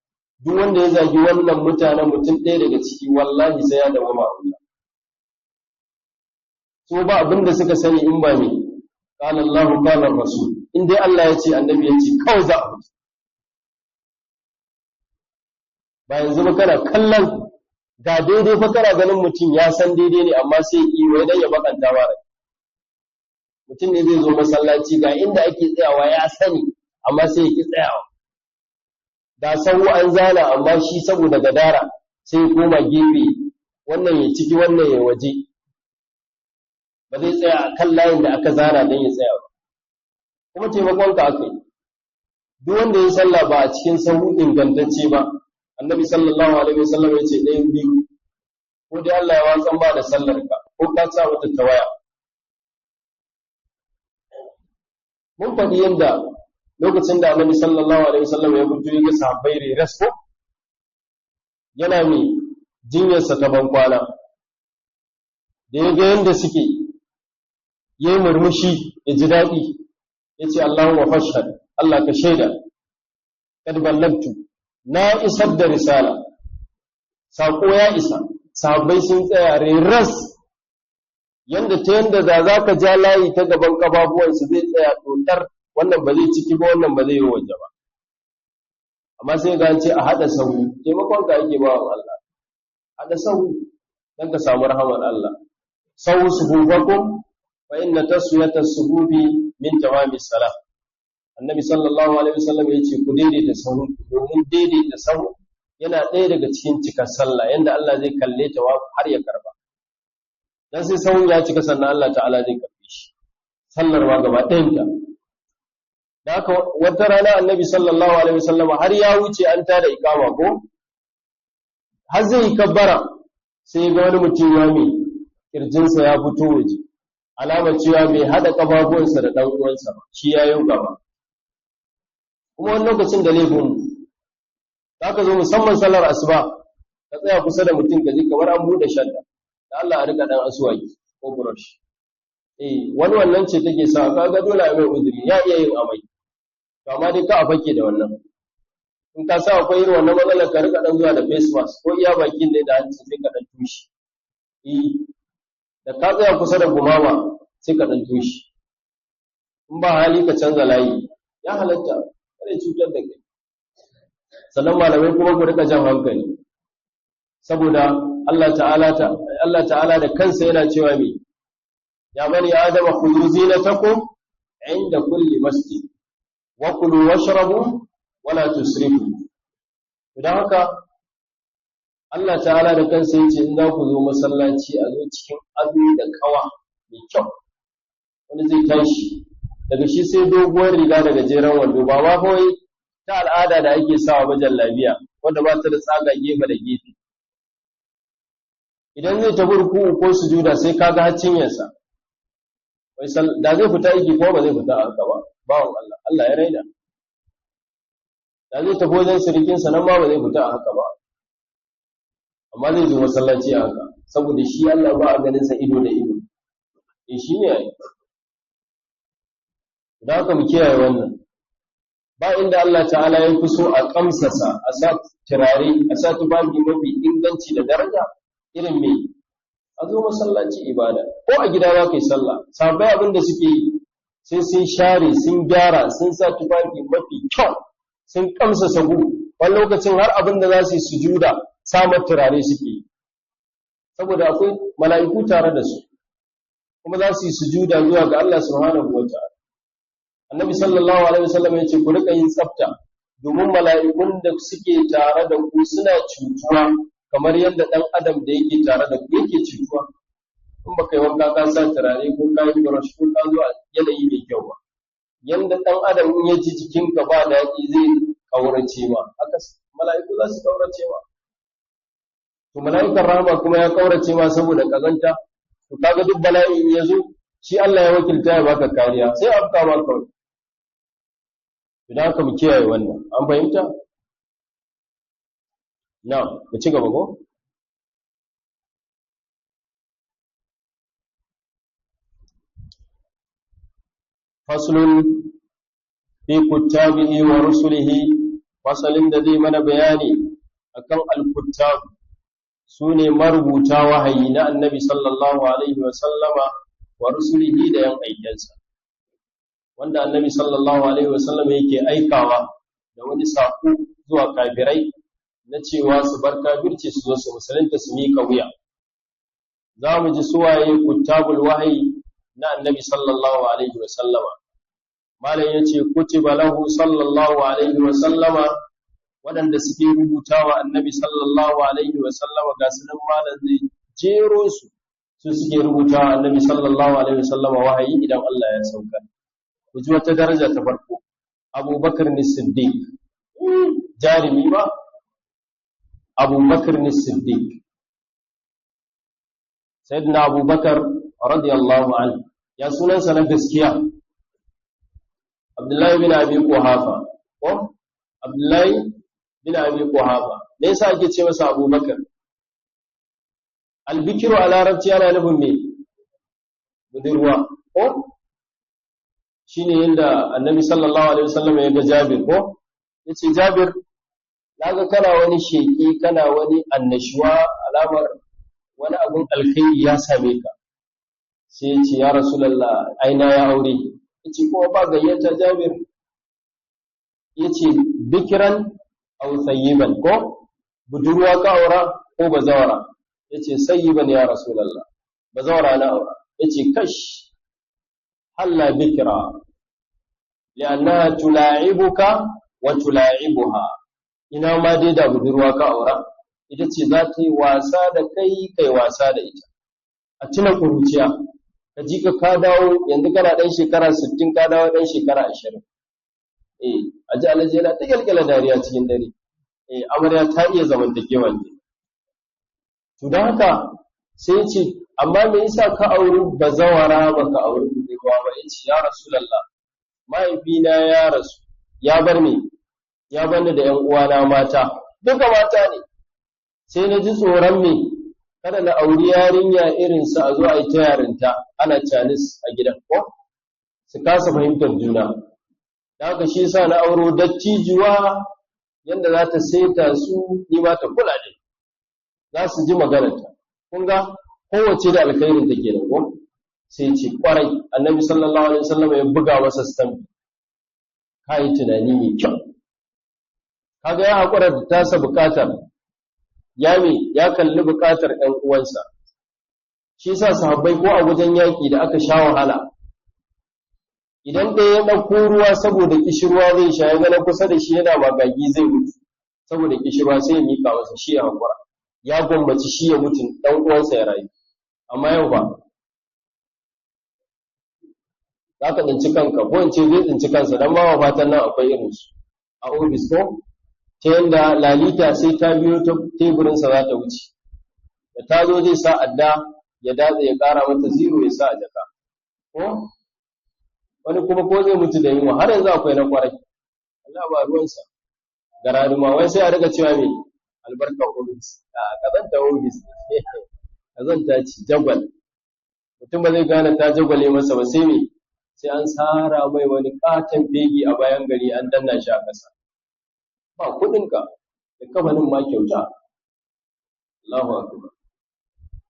Duk wanda ya zagi wannan mutanen mutum ɗaya daga ciki, wallahi sai ya dawama a wuta. Su ba abin da suka sani in ba ne qala Allahu qala Rasul. In dai Allah ya ce, annabi ya ce, kawai za a mutu. Ba yanzu ba, kana kallon ga daidai fa, kana ganin mutum ya san daidai ne, amma sai yi wai dan ya bakanta ba rai. Mutum ne zai zo masallaci, ga inda ake tsayawa ya sani, amma sai ya ki tsayawa. Da sahu an zana, amma shi saboda gadara sai ya koma gefe, wannan ya ciki, wannan ya waje, ba zai tsaya a kan layin da aka zana don ya tsaya ba. Kuma taimakon ka aka yi. Duk wanda ya sallah ba a cikin sahu ingantacce ba, Annabi sallallahu alaihi wasallam ya ce ɗayan biyu: ko dai Allah ya watsan ba da sallar ka, ko ka sa mata tawaya. Mun faɗi yadda lokacin da Annabi sallallahu alaihi wasallam ya fito, ya ga sahabbai reras ko yana mai jinyarsa ta bankwana, da ya ga yadda suke, ya yi murmushi, ya ji daɗi, ya ce, "Allahumma fashhad, Allah ka shaida, kad ballagtu, na isar da risala, saƙo ya isa." Sahabbai sun tsaya reras yanda ta yanda da za ka ja layi ta gaban ƙafafuwansu zai tsaya ɗoɗar, wannan ba zai ciki ba, wannan ba zai yi waje ba. Amma sai ga ce a haɗa sahu. Taimakon ka ake bawan Allah, haɗa sahu don ka samu rahamar Allah. Sahu sufufakum fa inna taswiyata sufufi min tamami salah. Annabi sallallahu alaihi wasallam ya ce ku daidaita sahu, domin daidaita sahu yana ɗaya daga cikin cikar sallah, yanda Allah zai kalle ta har ya karba. Dan sai sahun ya cika sannan Allah ta'ala zai karbe shi, sallar ma gaba ɗayanta. Da haka wata rana Annabi sallallahu alaihi wasallam har ya wuce, an tada ikama ko har zai yi kabbara, sai ga wani mutum ya mai kirjinsa ya fito waje, alamar cewa bai haɗa ƙafafuwansa da ɗan uwansa ba, shi ya yi gaba. Kuma wani lokacin da laifin za ka zo, musamman sallar asuba, ka tsaya kusa da mutum ka ji kamar an buɗe shadda. Da Allah a rika ɗan asuwaki ko brush. Eh, wani wannan ce take sa ka ga dole a mai uzuri, ya iya yin amai. To amma dai ka a fake da wannan. In ka sa akwai irin wannan matsalar, ka rika ɗan zuwa da face mask, ko iya bakin ne da hanci, sai ka ɗan tushe. Eh, da ka tsaya kusa da gumama sai ka ɗan tushe. In ba hali ka canza layi, ya halatta, kada cutar da kai. Sannan malamai kuma ku rika jan hankali, saboda Allah ta'ala da kansa yana cewa me? "Ya bani adama, khudhu zinatakum inda kulli masjid wa kulu washrabu wala tusrifu." Idan haka Allah ta'ala da kansa yace in za ku zo masallaci a zo cikin ado da kawa mai kyau. Wani zai tashi daga shi sai doguwar riga da gajeren wando, ba ma kawai ta al'ada da ake sawa ba, jallabiya wanda ba ta da tsaga gefe da gefe. Idan zai tafi ruku'u ko sujuda sai kaga har cinyarsa. Wai da zai fita aiki ko ba zai fita a haka ba, bawan Allah, Allah ya raina. Da zai tafi wajen sirikinsa nan ma ba zai fita a haka ba, amma zai zo masallaci a haka, saboda shi Allah ba a ganin sa ido da ido. Eh, shi ne ai. Idan haka mu kiyaye wannan. Ba inda Allah ta'ala ya fi so a kamsasa, a sa turare, a sa tufafi mafi inganci da daraja irin me? A zo masallaci ibada. Ko a gida za ka yi sallah, sabai abin da suke yi, sai sun share, sun gyara, sun sa tufafi mafi kyau, sun kamsasa gu. Wani lokacin har abin da za su yi sujuda samar turare suke yi, saboda akwai mala'iku tare da su, kuma za su yi sujuda zuwa ga Allah subhanahu wa ta'ala. Annabi sallallahu alaihi wasallam ya ce ku rika yin tsafta, domin mala'ikun da suke tare da ku suna cutuwa kamar yadda ɗan adam da yake tare da ku yake cutuwa in baka yi wanka ka sa turare ko ka yi brush ko ka zo a yanayi mai kyau ba. Yanda ɗan adam in ya ji jikinka ba daɗi zai kaurace ma, haka mala'iku za su kaurace ma. To mala'ikan rahama kuma ya kaurace ma saboda kazanta, to kaga duk bala'i in ya zo, shi Allah ya wakilta ya baka kariya, sai afka ma kawai. Idan aka mu kiyaye wannan, an fahimta? Na mu ci gaba ko? Faslun fi kuttabihi wa rusulihi, fasalin da zai mana bayani akan al-kuttab, sune marubuta wahayi na Annabi sallallahu alaihi wa sallama, wa rusulihi, da yan aikensa wanda Annabi sallallahu alaihi wa sallama yake aikawa da wani sako zuwa kafirai na cewa su bar kafirci su zo su musulunta su mika wuya. Za mu ji suwaye kuttabul wahayi na Annabi sallallahu alaihi wa sallama. Malam yace kutiba lahu sallallahu alaihi wa sallama, waɗanda suke rubutawa Annabi sallallahu alaihi wa sallama ga sunan, malam zai jero su. Su suke rubutawa Annabi sallallahu alaihi wa sallama wahayi idan Allah ya sauka. Ku ji wata daraja ta farko, Abubakar ne Siddiq, jarimi ba, Abubakar ne Siddiq, Sayyidina Abubakar radiyallahu anhu. Ya sunansa na gaskiya? Abdullahi bin Abi Quhafa, ko Abdullahi bin Abi Quhafa. Me yasa ake ce masa Abubakar? Albikiru a Larabci yana nufin me? Budurwa, ko? Shine yanda Annabi sallallahu alaihi wasallam ya ga Jabir, ko? Yace, "Jabir, naga kana wani sheki, kana wani annashuwa, alamar wani abun alkhairi ya same ka." Sai ya ce, "Ya Rasulullah, aina ya aure." Yace, "Kuma ba gayyata, Jabir?" Yace, "Bikiran aw sayyiban, ko budurwa ka aura ko bazawara?" Yace, "Sayyiban, ya Rasulullah, bazawara na aura." Yace, "Kash, halla bikra, li'annaha tula'ibuka wa tula'ibuha. Ina ma dai da budurwa ka aura, ita ce za ta yi wasa da kai, kai wasa da ita, a tuna kuruciya, ka ji ka ka dawo yanzu kana ɗan shekara 60, ka dawo ɗan shekara 20." Eh, a ji alaji yana ta kyalkyala dariya cikin dare. Eh, amarya ta iya zamantakewa ne. To don haka sai ce, "Amma me yasa ka auri bazawara, ba ka auri budurwa ba?" Yace, "Ya Rasulullah, mahaifina ya rasu ya bar ni, ya bar ni da ƴan uwana mata, duka mata ne. Sai na ji tsoron me? Kada na auri yarinya irin su, a zo a yi ta yarinta, ana canis a gidan, ko su kasa fahimtar juna. Da haka shi yasa na auro dattijuwa, yanda za ta saita su, ni ma ta kula da za su ji maganarta." Kun ga kowace da alkhairin ta kenan, ko? Sai ce, "Kwarai." Annabi sallallahu alaihi wasallam ya buga masa stamp, "Kai tunani mai kyau." Kaga ya hakura da tasa bukatar, ya me? Ya kalli bukatar ɗan uwansa. Shi yasa sahabbai ko a wajen yaki da aka sha wahala, idan ɗaya ya ɗauko ruwa saboda kishirwa zai sha, ya ga kusa da shi yana magagi zai mutu saboda kishirwa, sai ya mika masa, shi ya hakura, ya gwammaci shi ya mutu ɗan uwansa ya rayu. Amma yau ba za ka tsinci kanka, ko in ce zai tsinci kansa, don ba fatan nan akwai irinsu a ofis, ko ta yadda lalita sai ta biyo ta teburinsa za ta wuce, da ta zo zai sa adda ya datse, ya ƙara mata zero, ya sa a jaka. Ko wani kuma ko zai mutu da yunwa, har yanzu akwai na kwarai, Allah ba ruwansa garaduma. Wai sai a riga cewa me? Albarkar ofis. A kazanta ofis, kazanta ci jagwal. Mutum ba zai gane ta jagwale masa ba sai me? Sai an tsara mai wani katon fegi a bayan gari, an danna shi a ƙasa, ba kuɗinka, da kafanin ma kyauta. Allahu akbar!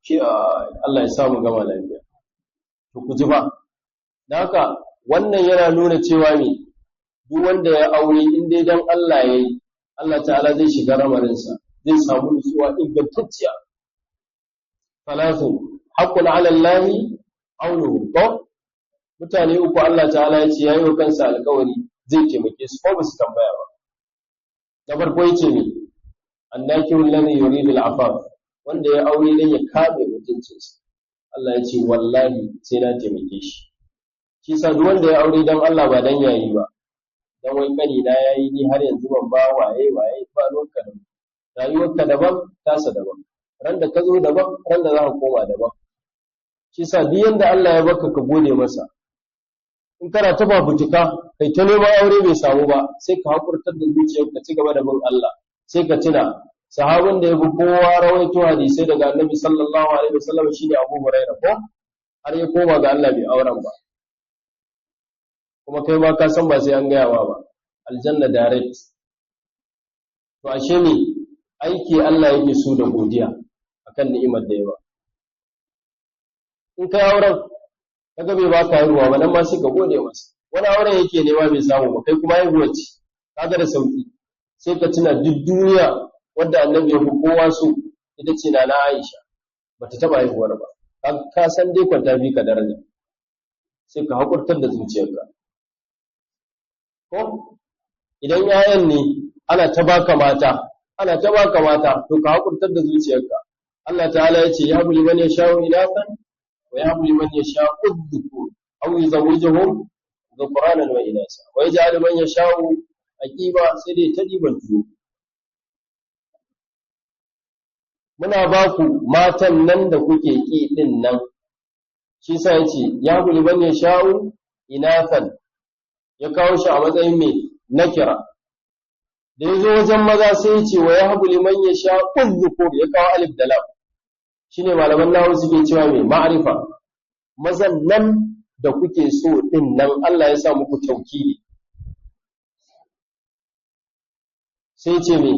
Ki Allah ya samu gama lafiya. To ku ji ba da haka, wannan yana nuna cewa me? Duk wanda ya aure, in dai dan Allah yayi, Allah ta'ala zai shiga ramarinsa, zai samu nutsuwa ingantacciya. Salatu haqqun 'ala Allah aunuhu, ko mutane uku Allah ta'ala ya ce yayi wa kansa alƙawari zai taimake su ko ba su tambaya ba. Da farko yace me? Annakiru alladhi yuridu al-afaf, wanda ya aure dan ya kame mutuncinsa. Allah ya ce, "Wallahi sai na taimake shi." Shi sa duk wanda ya aure dan Allah, ba dan yayi ba, dan wai kani na yayi, ni har yanzu ban ba, waye waye, ba ruwanka da rayuwarka, daban tasa daban, ran da ka zo daban, ran da za ka koma daban. Shi sa duk yanda Allah ya baka, ka gode masa. In kana ta fafutuka, kai ta neman aure bai samu ba, sai ka hakurtar da zuciyarka, ci gaba da bin Allah. Sai ka tuna sahabin da ya fi kowa rawaito hadisai daga Annabi sallallahu alaihi wasallam, shine Abu Hurairah, ko? Har ya koma ga Allah bai auren ba. Kuma kai ma ka san ba sai an gaya wa ba, aljanna direct. To ashe ne aiki Allah yake so da godiya akan ni'imar da yawa. In kai auren kaga bai baka haihuwa ba, nan ma sai ka gode masa. Wani auren yake nema bai samu ba, kai kuma haihuwa ce, kaga da sauki. Sai ka tuna duk duniya wanda Annabi ya fi kowa so ita ce Nana Aisha, bata taba haihuwar ba. Ka san dai kwanta bi ka daraja, sai ka hakurtar da zuciyarka. Ko idan yayan ne ana ta baka mata, ana ta baka mata, to ka hakurtar da zuciyarka. Allah ta'ala ya ce ya habu liman yasha'u inathan wa ya habu liman yasha'u dhukur aw yuzawwijuhum dhukranan wa inasa wa yaj'alu man yasha'u aqiba. Sai dai ta diban tuwo. Muna ba ku matan nan da kuke ki din nan. Shi sa yace ya habu liman yasha'u inathan, ya kawo shi a matsayin mai nakira. Da ya zo wajen maza sai ya ce wa ya habu liman ya sha uzzukur, ya kawo alif da lam. Shine malaman nahu suke cewa mai ma'arifa. Mazan nan da kuke so din nan Allah ya sa muku taukidi. Sai ce me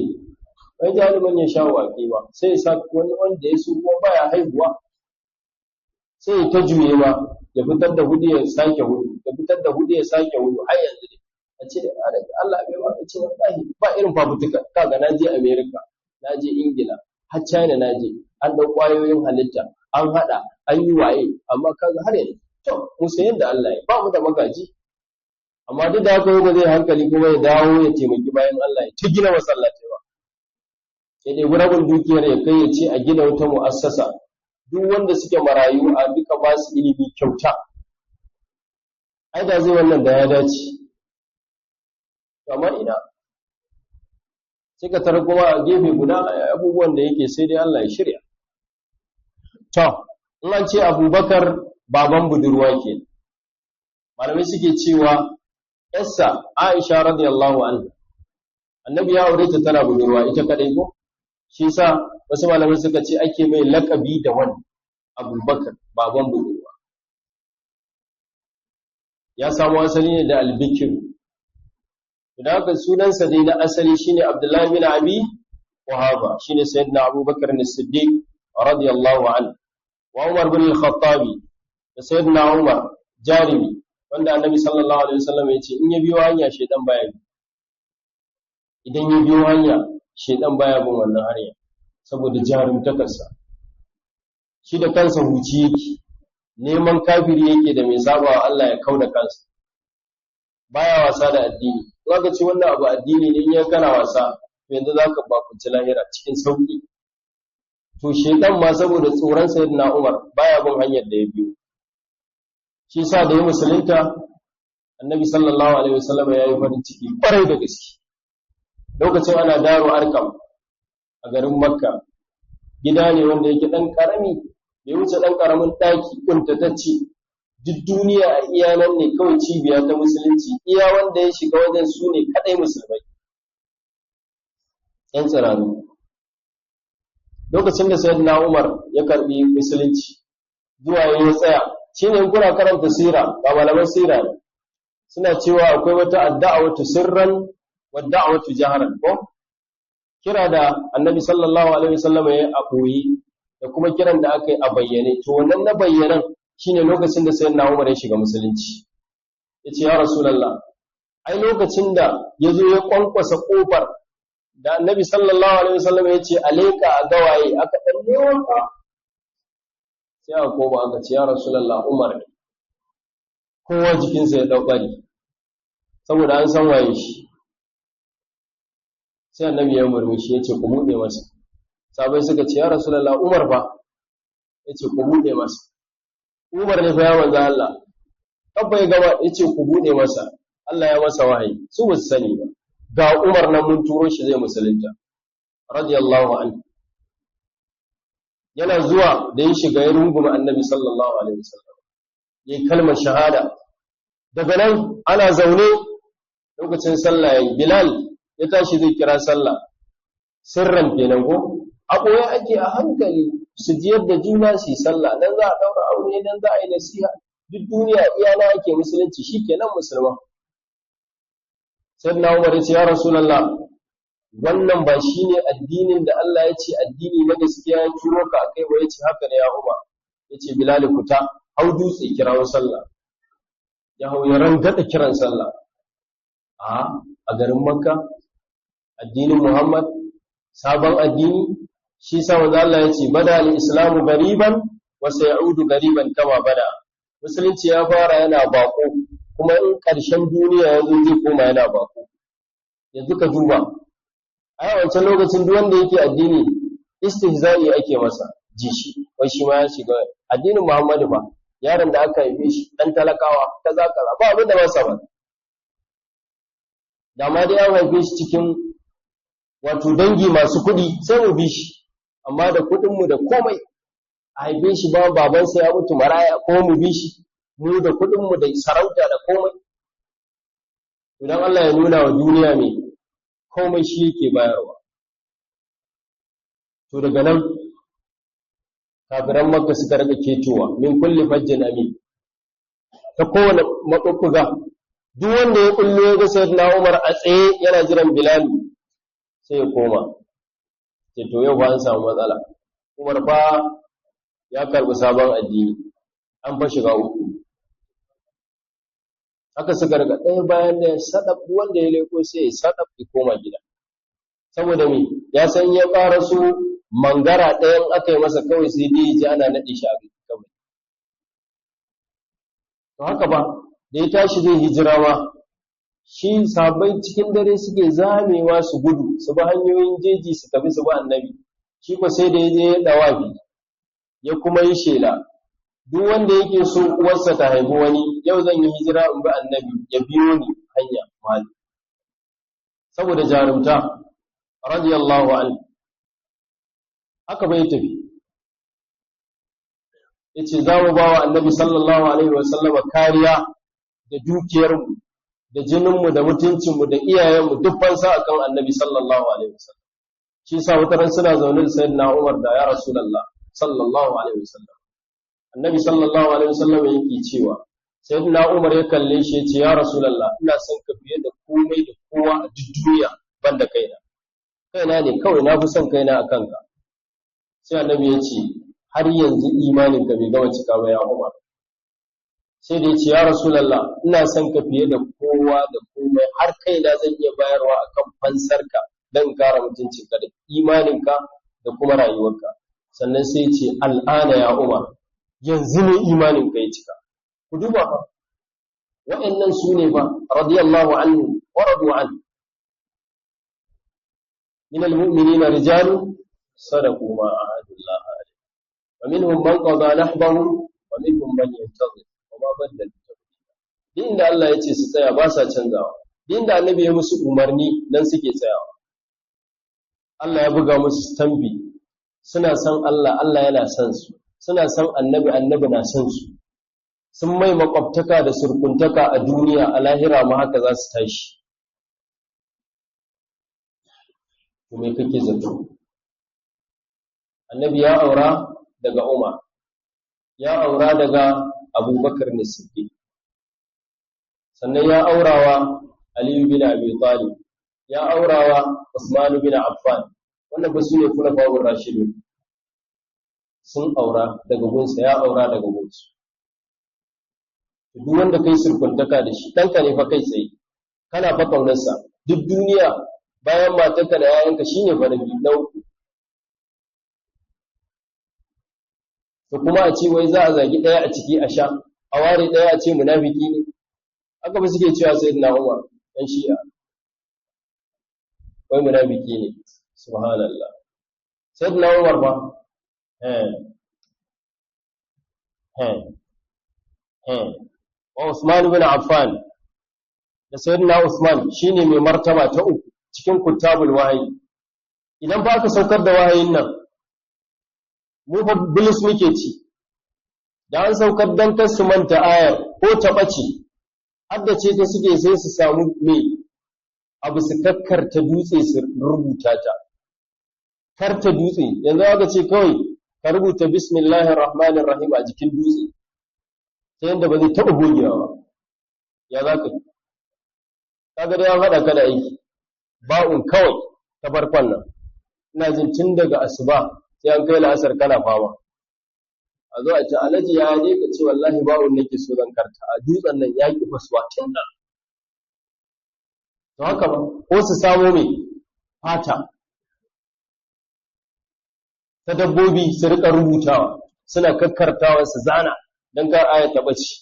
wai jaliman ya sha waƙi ba, sai ya sa wani wanda ya so kuma baya haihuwa, sai ya ta juye ma, ya fitar da hudu ya sake hudu, ya fitar da hudu ya sake hudu, har yanzu ne a ce Allah bai ba, ce wallahi ba irin fafutuka. Kaga na je America, na je Ingila, har China na je, an dau kwayoyin halitta an hada an yi waye, amma kaga har yanzu to mu san yadda Allah ya ba mu da magaji. Amma duk da haka yau ba zai hankali kuma ya dawo ya taimaki bayan Allah ya ta gina masallatai ba, sai dai gurabun dukiyar ya kai ya ce a gina wata mu'assasa, duk wanda suke marayu a duka ba su ilimi kyauta. Ai da zai wannan da ya dace. Amma ina sai ka tarar kuma a gefe guda abubuwan da yake sai dai Allah ya shirya. To in an ce Abubakar baban budurwa ke, malamai suke cewa yarsa Aisha radiyallahu anha, Annabi ya aure ta tana budurwa ita kadai ko? Shi sa wasu malamai suka ce ake mai lakabi da wani Abubakar baban budurwa. Ya samu asali ne da albikiru. Idan haka sunansa dai na asali shine Abdullahi bin Abi Quhafa, shine Sayyidina Abubakar as-Siddiq radiyallahu anhu, wa Umar bin al-Khattab, da Sayyidina Umar jarimi wanda Annabi sallallahu alaihi wasallam ya ce in ya biyo hanya shedan baya bi. Idan ya biyo hanya shedan baya bin wannan hanya saboda jarumtakarsa. Shi da kansa huci yake neman kafiri yake da mai sabawa Allah ya kauda kansa. Baya wasa da addini. In aka ce wannan abu addini ne, in ya kana wasa to yanzu zaka bakunci lahira cikin sauki. To shedan ma saboda tsoron Sayyidina Umar baya bin hanyar da ya biyo. Shi sa da ya musulunta Annabi sallallahu alaihi wasallam ya yi farin ciki kwarai da gaske. Lokacin ana Daru Arkam a garin Makka, gida ne wanda yake dan karami, bai wuce dan karamin daki kuntatacce. Duk duniya a iya nan ne kawai cibiya ta musulunci, iya wanda ya shiga wajen su ne kadai musulmai, yan tsiraru. Lokacin da Sayyidina Umar ya karbi musulunci, zuwa ya tsaya, shine in kuna karanta sira, ba malaman sira ne suna cewa akwai wata adda'awatu sirran wa da'awatu jaharan, ko kira da Annabi sallallahu alaihi wasallam ya a boye da kuma kiran da aka yi a bayyane. To wannan na bayyanan shine lokacin da Sayyidina Umar ya shiga musulunci. Yace ya Rasulullah, ai lokacin da yazo ya kwankwasa kofar da Annabi sallallahu alaihi wasallam yace aleka a gawaye, aka dan lewanka, sai aka koma aka ce ya Rasulullah Umar ne. Kowa jikinsa ya daukari saboda an san waye shi. Sai Annabi ya murmushi yace ku bude masa. Sabai suka ce ya Rasulullah Umar fa. Yace ku bude masa. Umar ne fa ya manzo Allah. Kabba ya gaba yace ku bude masa. Allah ya masa wahayi. Su ba su sani ba. Ga Umar nan mun turo shi zai musulunta. Radiyallahu anhu. Yana zuwa da ya shiga ya runguma Annabi sallallahu alaihi wasallam. Yayi kalmar shahada. Daga nan ana zaune lokacin sallah yayi, Bilal ya tashi zai kira sallah. Sirran kenan ko? A ɓoye ake a hankali su ji yadda juna su yi sallah, dan za a ɗaura aure, dan za a yi nasiha. Duk duniya iyana ake musulunci, shikenan musulma. Sayyidina Umar ya ce, ya Rasulullah, wannan ba shine addinin da Allah ya ce addini na gaskiya ya turo ka akai ba? Yace, haka ne ya Umar. Yace, Bilal, fita, hau dutse, kirawo sallah. Ya hau ya rangada kiran sallah a garin Makka. Addinin Muhammad sabon addini, shi sa manzo Allah ya ce, bada al-islamu gariban wa sayaudu gariban kama bada. Musulunci ya fara yana bako, kuma in ƙarshen duniya ya zo zai koma yana bako. Yanzu ka duba, a wancan lokacin duk wanda yake addini istihza'i ake masa, ji shi wai shi ma ya shiga addinin Muhammadu ba, yaron da aka haife shi dan talakawa, kaza kaza, ba abin da ba sa ba. Da ma dai an haife shi cikin wato dangi masu kuɗi sai mu bi shi, amma da kuɗinmu da komai a haife shi ba, babansa ya mutu maraya, ko mu bi shi mu da kuɗinmu da sarauta da komai? Idan Allah ya nuna wa duniya mai komai shi yake bayarwa. To daga nan kafiran Makka suka rika ketowa min kulli fajjin amin, ta kowane maɓuɓɓuga. Duk wanda ya kullo ya ga Sayyidina Umar a tsaye yana jiran Bilal, sai ya koma ce, to yau ba an samu matsala, Umar fa ya karbi sabon addini, an fa shiga uku. Haka suka rika ɗaya bayan ɗaya sadaf, wanda ya leko sai ya sadaf ya koma gida. Saboda me? Ya san ya ƙara su mangara ɗayan aka yi masa kawai sai dai ji ana naɗe shi a kabari. To haka ba da ya tashi zai hijira ma, shi sabai cikin dare suke zamewa su gudu su bi hanyoyin jeji su tafi su bi Annabi. Shi ko sai da ya je ya dawafi, ya kuma yi shela, duk wanda yake so uwarsa ta haifi wani, yau zan yi hijira in bi Annabi, ya biyo ni hanya mali. Saboda jarumta, radiyallahu anhu. Haka bai tafi, yace za mu ba wa Annabi sallallahu alaihi wasallama kariya da dukiyarmu da jininmu da mutuncinmu da iyayenmu, duk fansa akan Annabi sallallahu alaihi wasallam. Shi yasa wata ran suna zaune da Sayyidina Umar da ya Rasulullah sallallahu alaihi wasallam. Annabi sallallahu alaihi wasallam yake cewa, Sayyidina Umar ya kalle shi ya ce, ya Rasulullah, ina son ka fiye da komai da kowa a duk duniya banda kaina. Kaina ne kawai na fi son kaina akan ka. Sai Annabi ya ce, har yanzu imanin ka bai gama cika ba, ya Umar. Sai da ya ce, ya Rasulallah, ina son ka fiye da kowa da komai, har kaina zan iya bayarwa akan fansarka don kara mutuncinka da imaninka da kuma rayuwarka. Sannan sai ce, al'ana ya Umar, yanzu ne imaninka ya cika. Ku duba fa, waɗannan su ne ba, radiyallahu anhu wa radu anhu. Min al-mu'minina rijalu sadaqu ma ahadullah alayhi wa minhum man qada nahbahu wa minhum man yantazir wa ma baddalu tabdila. Din da Allah ya ce su tsaya ba sa canzawa, din da Annabi ya musu umarni nan suke tsayawa. Allah ya buga musu stambi, suna son Allah, Allah yana son su, suna son Annabi, Annabi na son su. Sun mai makwabtaka da surkuntaka a duniya, a lahira ma haka za su tashi. To me kake zato? Annabi ya aura daga Umar, ya aura daga Abubakar ne Siddiq, sannan ya aurawa Aliyu bin Abi Talib, ya aurawa Usman bin Affan. Wannan ba su ne khulafa'ur rashidun. Sun aura daga gunsa, ya aura daga gunsu. Duk wanda kai surkuntaka da shi, ɗanka ne fa kai tsaye, kana fa kaunarsa duk duniya bayan matarka da yayanka, shine fa na biyu, na uku. To kuma a ce wai za a zagi ɗaya a ciki a sha, a ware ɗaya a ce munafiki ne. Haka ba suke cewa Sayyidina Umar ɗan Shi'a wai munafiki ne. Subhanallah, Sayyidina Umar ba. Eh eh eh wa Usman bin Affan, da Sayyidina Usman shine mai martaba ta uku cikin kutabul wahayi. Idan ba ka saukar da wahayin nan, mu fa bilis muke ci. Da an saukar, dan kar su manta ayar ko ta bace, haddace ta suke, sai su samu me abu su kakkarta dutse su rubuta ta. Karta dutse, yanzu aka ce kawai ka rubuta bismillahir rahmanir rahim a jikin dutse. Ta yadda ba zai taɓa gogewa ba. Ya za ka yi? Kaga dai an haɗa ka da aiki. Ba'un kawai ta farkon nan. Ina jin tun daga asuba sai an kai la'asar kana fama. A zo a ce alhaji ya je ka ce wallahi ba'un nake so zan karta a dutsen nan ya ki fasuwa tun nan. To haka ba, ko su samo mai fata ta dabbobi su rika rubutawa, suna kakkartawa su zana don kar aya ta bace.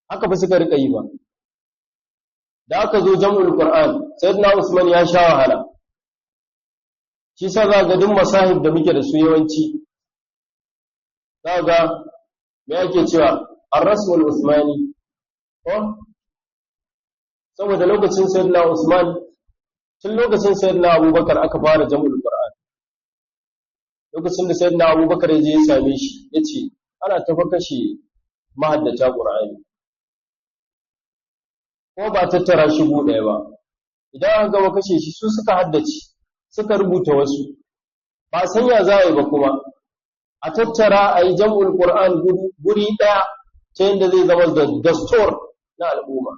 Haka ba suka rika yi ba. Da aka zo jam'ul Qur'an, Sayyidina Usman ya sha wahala. Shi sa za ga duk masahib da muke da su yawanci. Za ga me ake cewa Ar-Rasmul Usmani. Ko? Saboda lokacin Sayyidina Usman, tun lokacin Sayyidina Abubakar aka fara jam'ul Qur'an. Lokacin da Sayyidina Abubakar ya je ya same shi, yace ana tafa kashe mahaddata Qur'ani. Ko ba tattara shi gu ɗaya ba. Idan aka gama kashe shi su suka haddace, suka rubuta wasu. Ba san ya za a yi ba kuma. A tattara a yi jam'ul Qur'an guri ɗaya ta yadda zai zama da dastor na al'umma.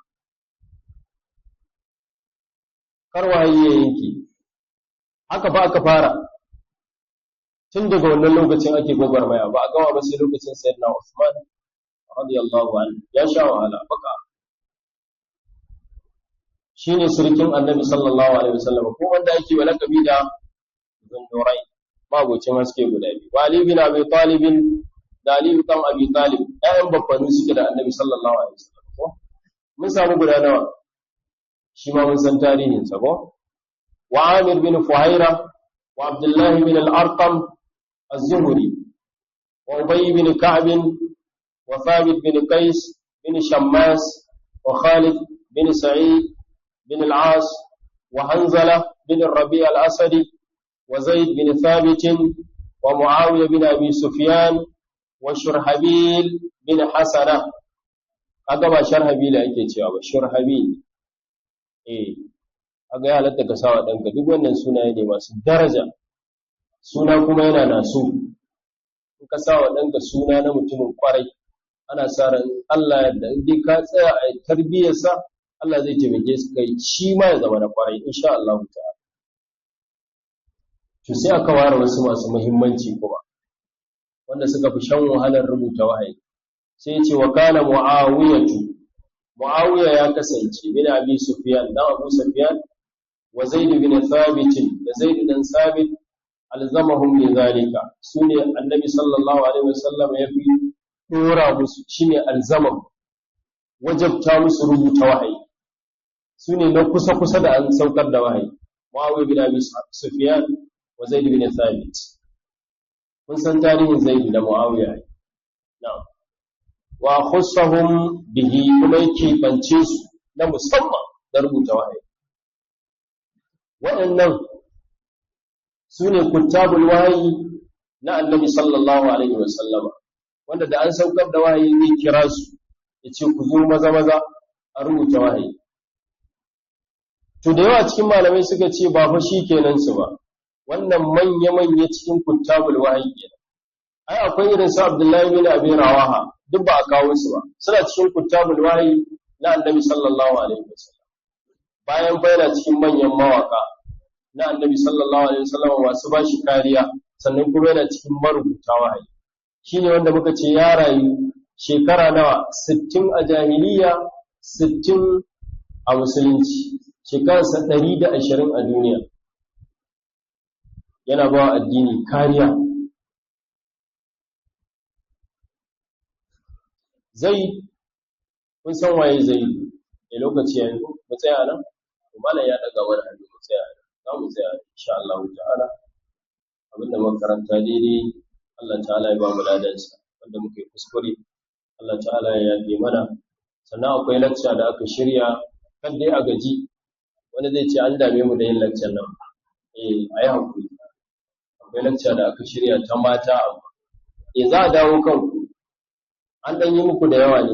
Kar wahayi ya yanke. Haka ba aka fara. Tun daga wannan lokacin ake gwagwarmaya ba a gama ba sai lokacin Sayyidina Usman radiyallahu anhu ya sha wahala baka. Shine sirkin Annabi sallallahu alaihi wasallam ko wanda ake wa lakabi da Zundurai, magocin haske guda biyu. Wa Ali bin Abi Talib da Ali bin Abi Talib ƴaƴan baffanu suke da Annabi sallallahu alaihi wasallam ko mun samu guda nawa? Shi ma mun san tarihin sa ko. Wa Amir bin Fuhaira wa Abdullah bin al-Arqam az-Zuhri wa Ubay bin Ka'b wa Thabit bin Qais bin Shammas wa Khalid bin Sa'id bin al-As wa Hanzala bin Rabi' al-Asadi wa Zaid bin Thabit wa Muawiya bin Abi Sufyan wa Shurhabil bin Hasana. Kaga ba Sharhabil ake cewa ba, Shurhabil. Eh, kaga ya halatta ka sawa danka duk wannan sunaye ne masu daraja. Suna kuma yana naso. In ka sawa danka suna na mutumin kwarai, ana sa ran Allah yadda in dai ka tsaya a tarbiyarsa, Allah zai taimake su kai shi ma ya zama na kwarai insha Allah ta'ala. To sai aka ware wasu masu muhimmanci kuma wanda suka fi shan wahalar rubuta wahayi. Sai ya ce wa kana Muawiyatu, Muawiya ya kasance bin Abi Sufyan dan Abu Sufyan wa Zaid bin Thabit da Zaid dan Thabit alzamahum li zalika, sune Annabi sallallahu alaihi wasallam ya fi dora musu, shine alzamahum, wajabta musu rubuta wahayi. Sune na kusa kusa da an saukar da wahayi, Muawiya bin Abi Sufyan wa Zaid bin Thabit. Kun san tarihin Zaid da Muawiya. Na'am. Wa khussahum bihi, kuma yake bance su na musamman da rubuta wahayi. Waɗannan su ne kuttabul wahayi na Annabi sallallahu alaihi wasallama, wanda da an saukar da wahayi zai kira su ya ce ku zo maza maza a rubuta wahayi. To da yawa cikin malamai suka ce ba fa shi kenan su ba, wannan manya-manya cikin kuttabul wahayi kenan. Ai akwai irin su Abdullahi bin Abi Rawaha, duk ba a kawo su ba, suna cikin kuttabul wahayi na Annabi sallallahu alaihi wasallam. Bayan fa yana cikin manyan mawaka na Annabi sallallahu alaihi wasallam masu ba shi kariya, sannan kuma yana cikin marubuta wahayi. Shine wanda muka ce ya rayu shekara nawa? 60 a jahiliya, 60 a musulunci, shekararsa 120 a duniya. Yana ba addini kariya. Zaid, kun san waye Zaid? A lokaci yanzu mu tsaya nan, to malam ya daga wani hannu, mu tsaya nan. Za mu tsaya insha Allah ta'ala. Abinda muka karanta daidai, Allah ta'ala ya ba mu ladansa, wanda muka yi kuskure Allah ta'ala ya yafe mana. Sannan akwai lacca da aka shirya, kan dai a gaji wani zai ce an dame mu da yin laccan nan. Eh, ayi hakuri. Akwai lacca da aka shirya ta mata amma eh za a dawo kanku, an ɗan yi muku da yawa ne.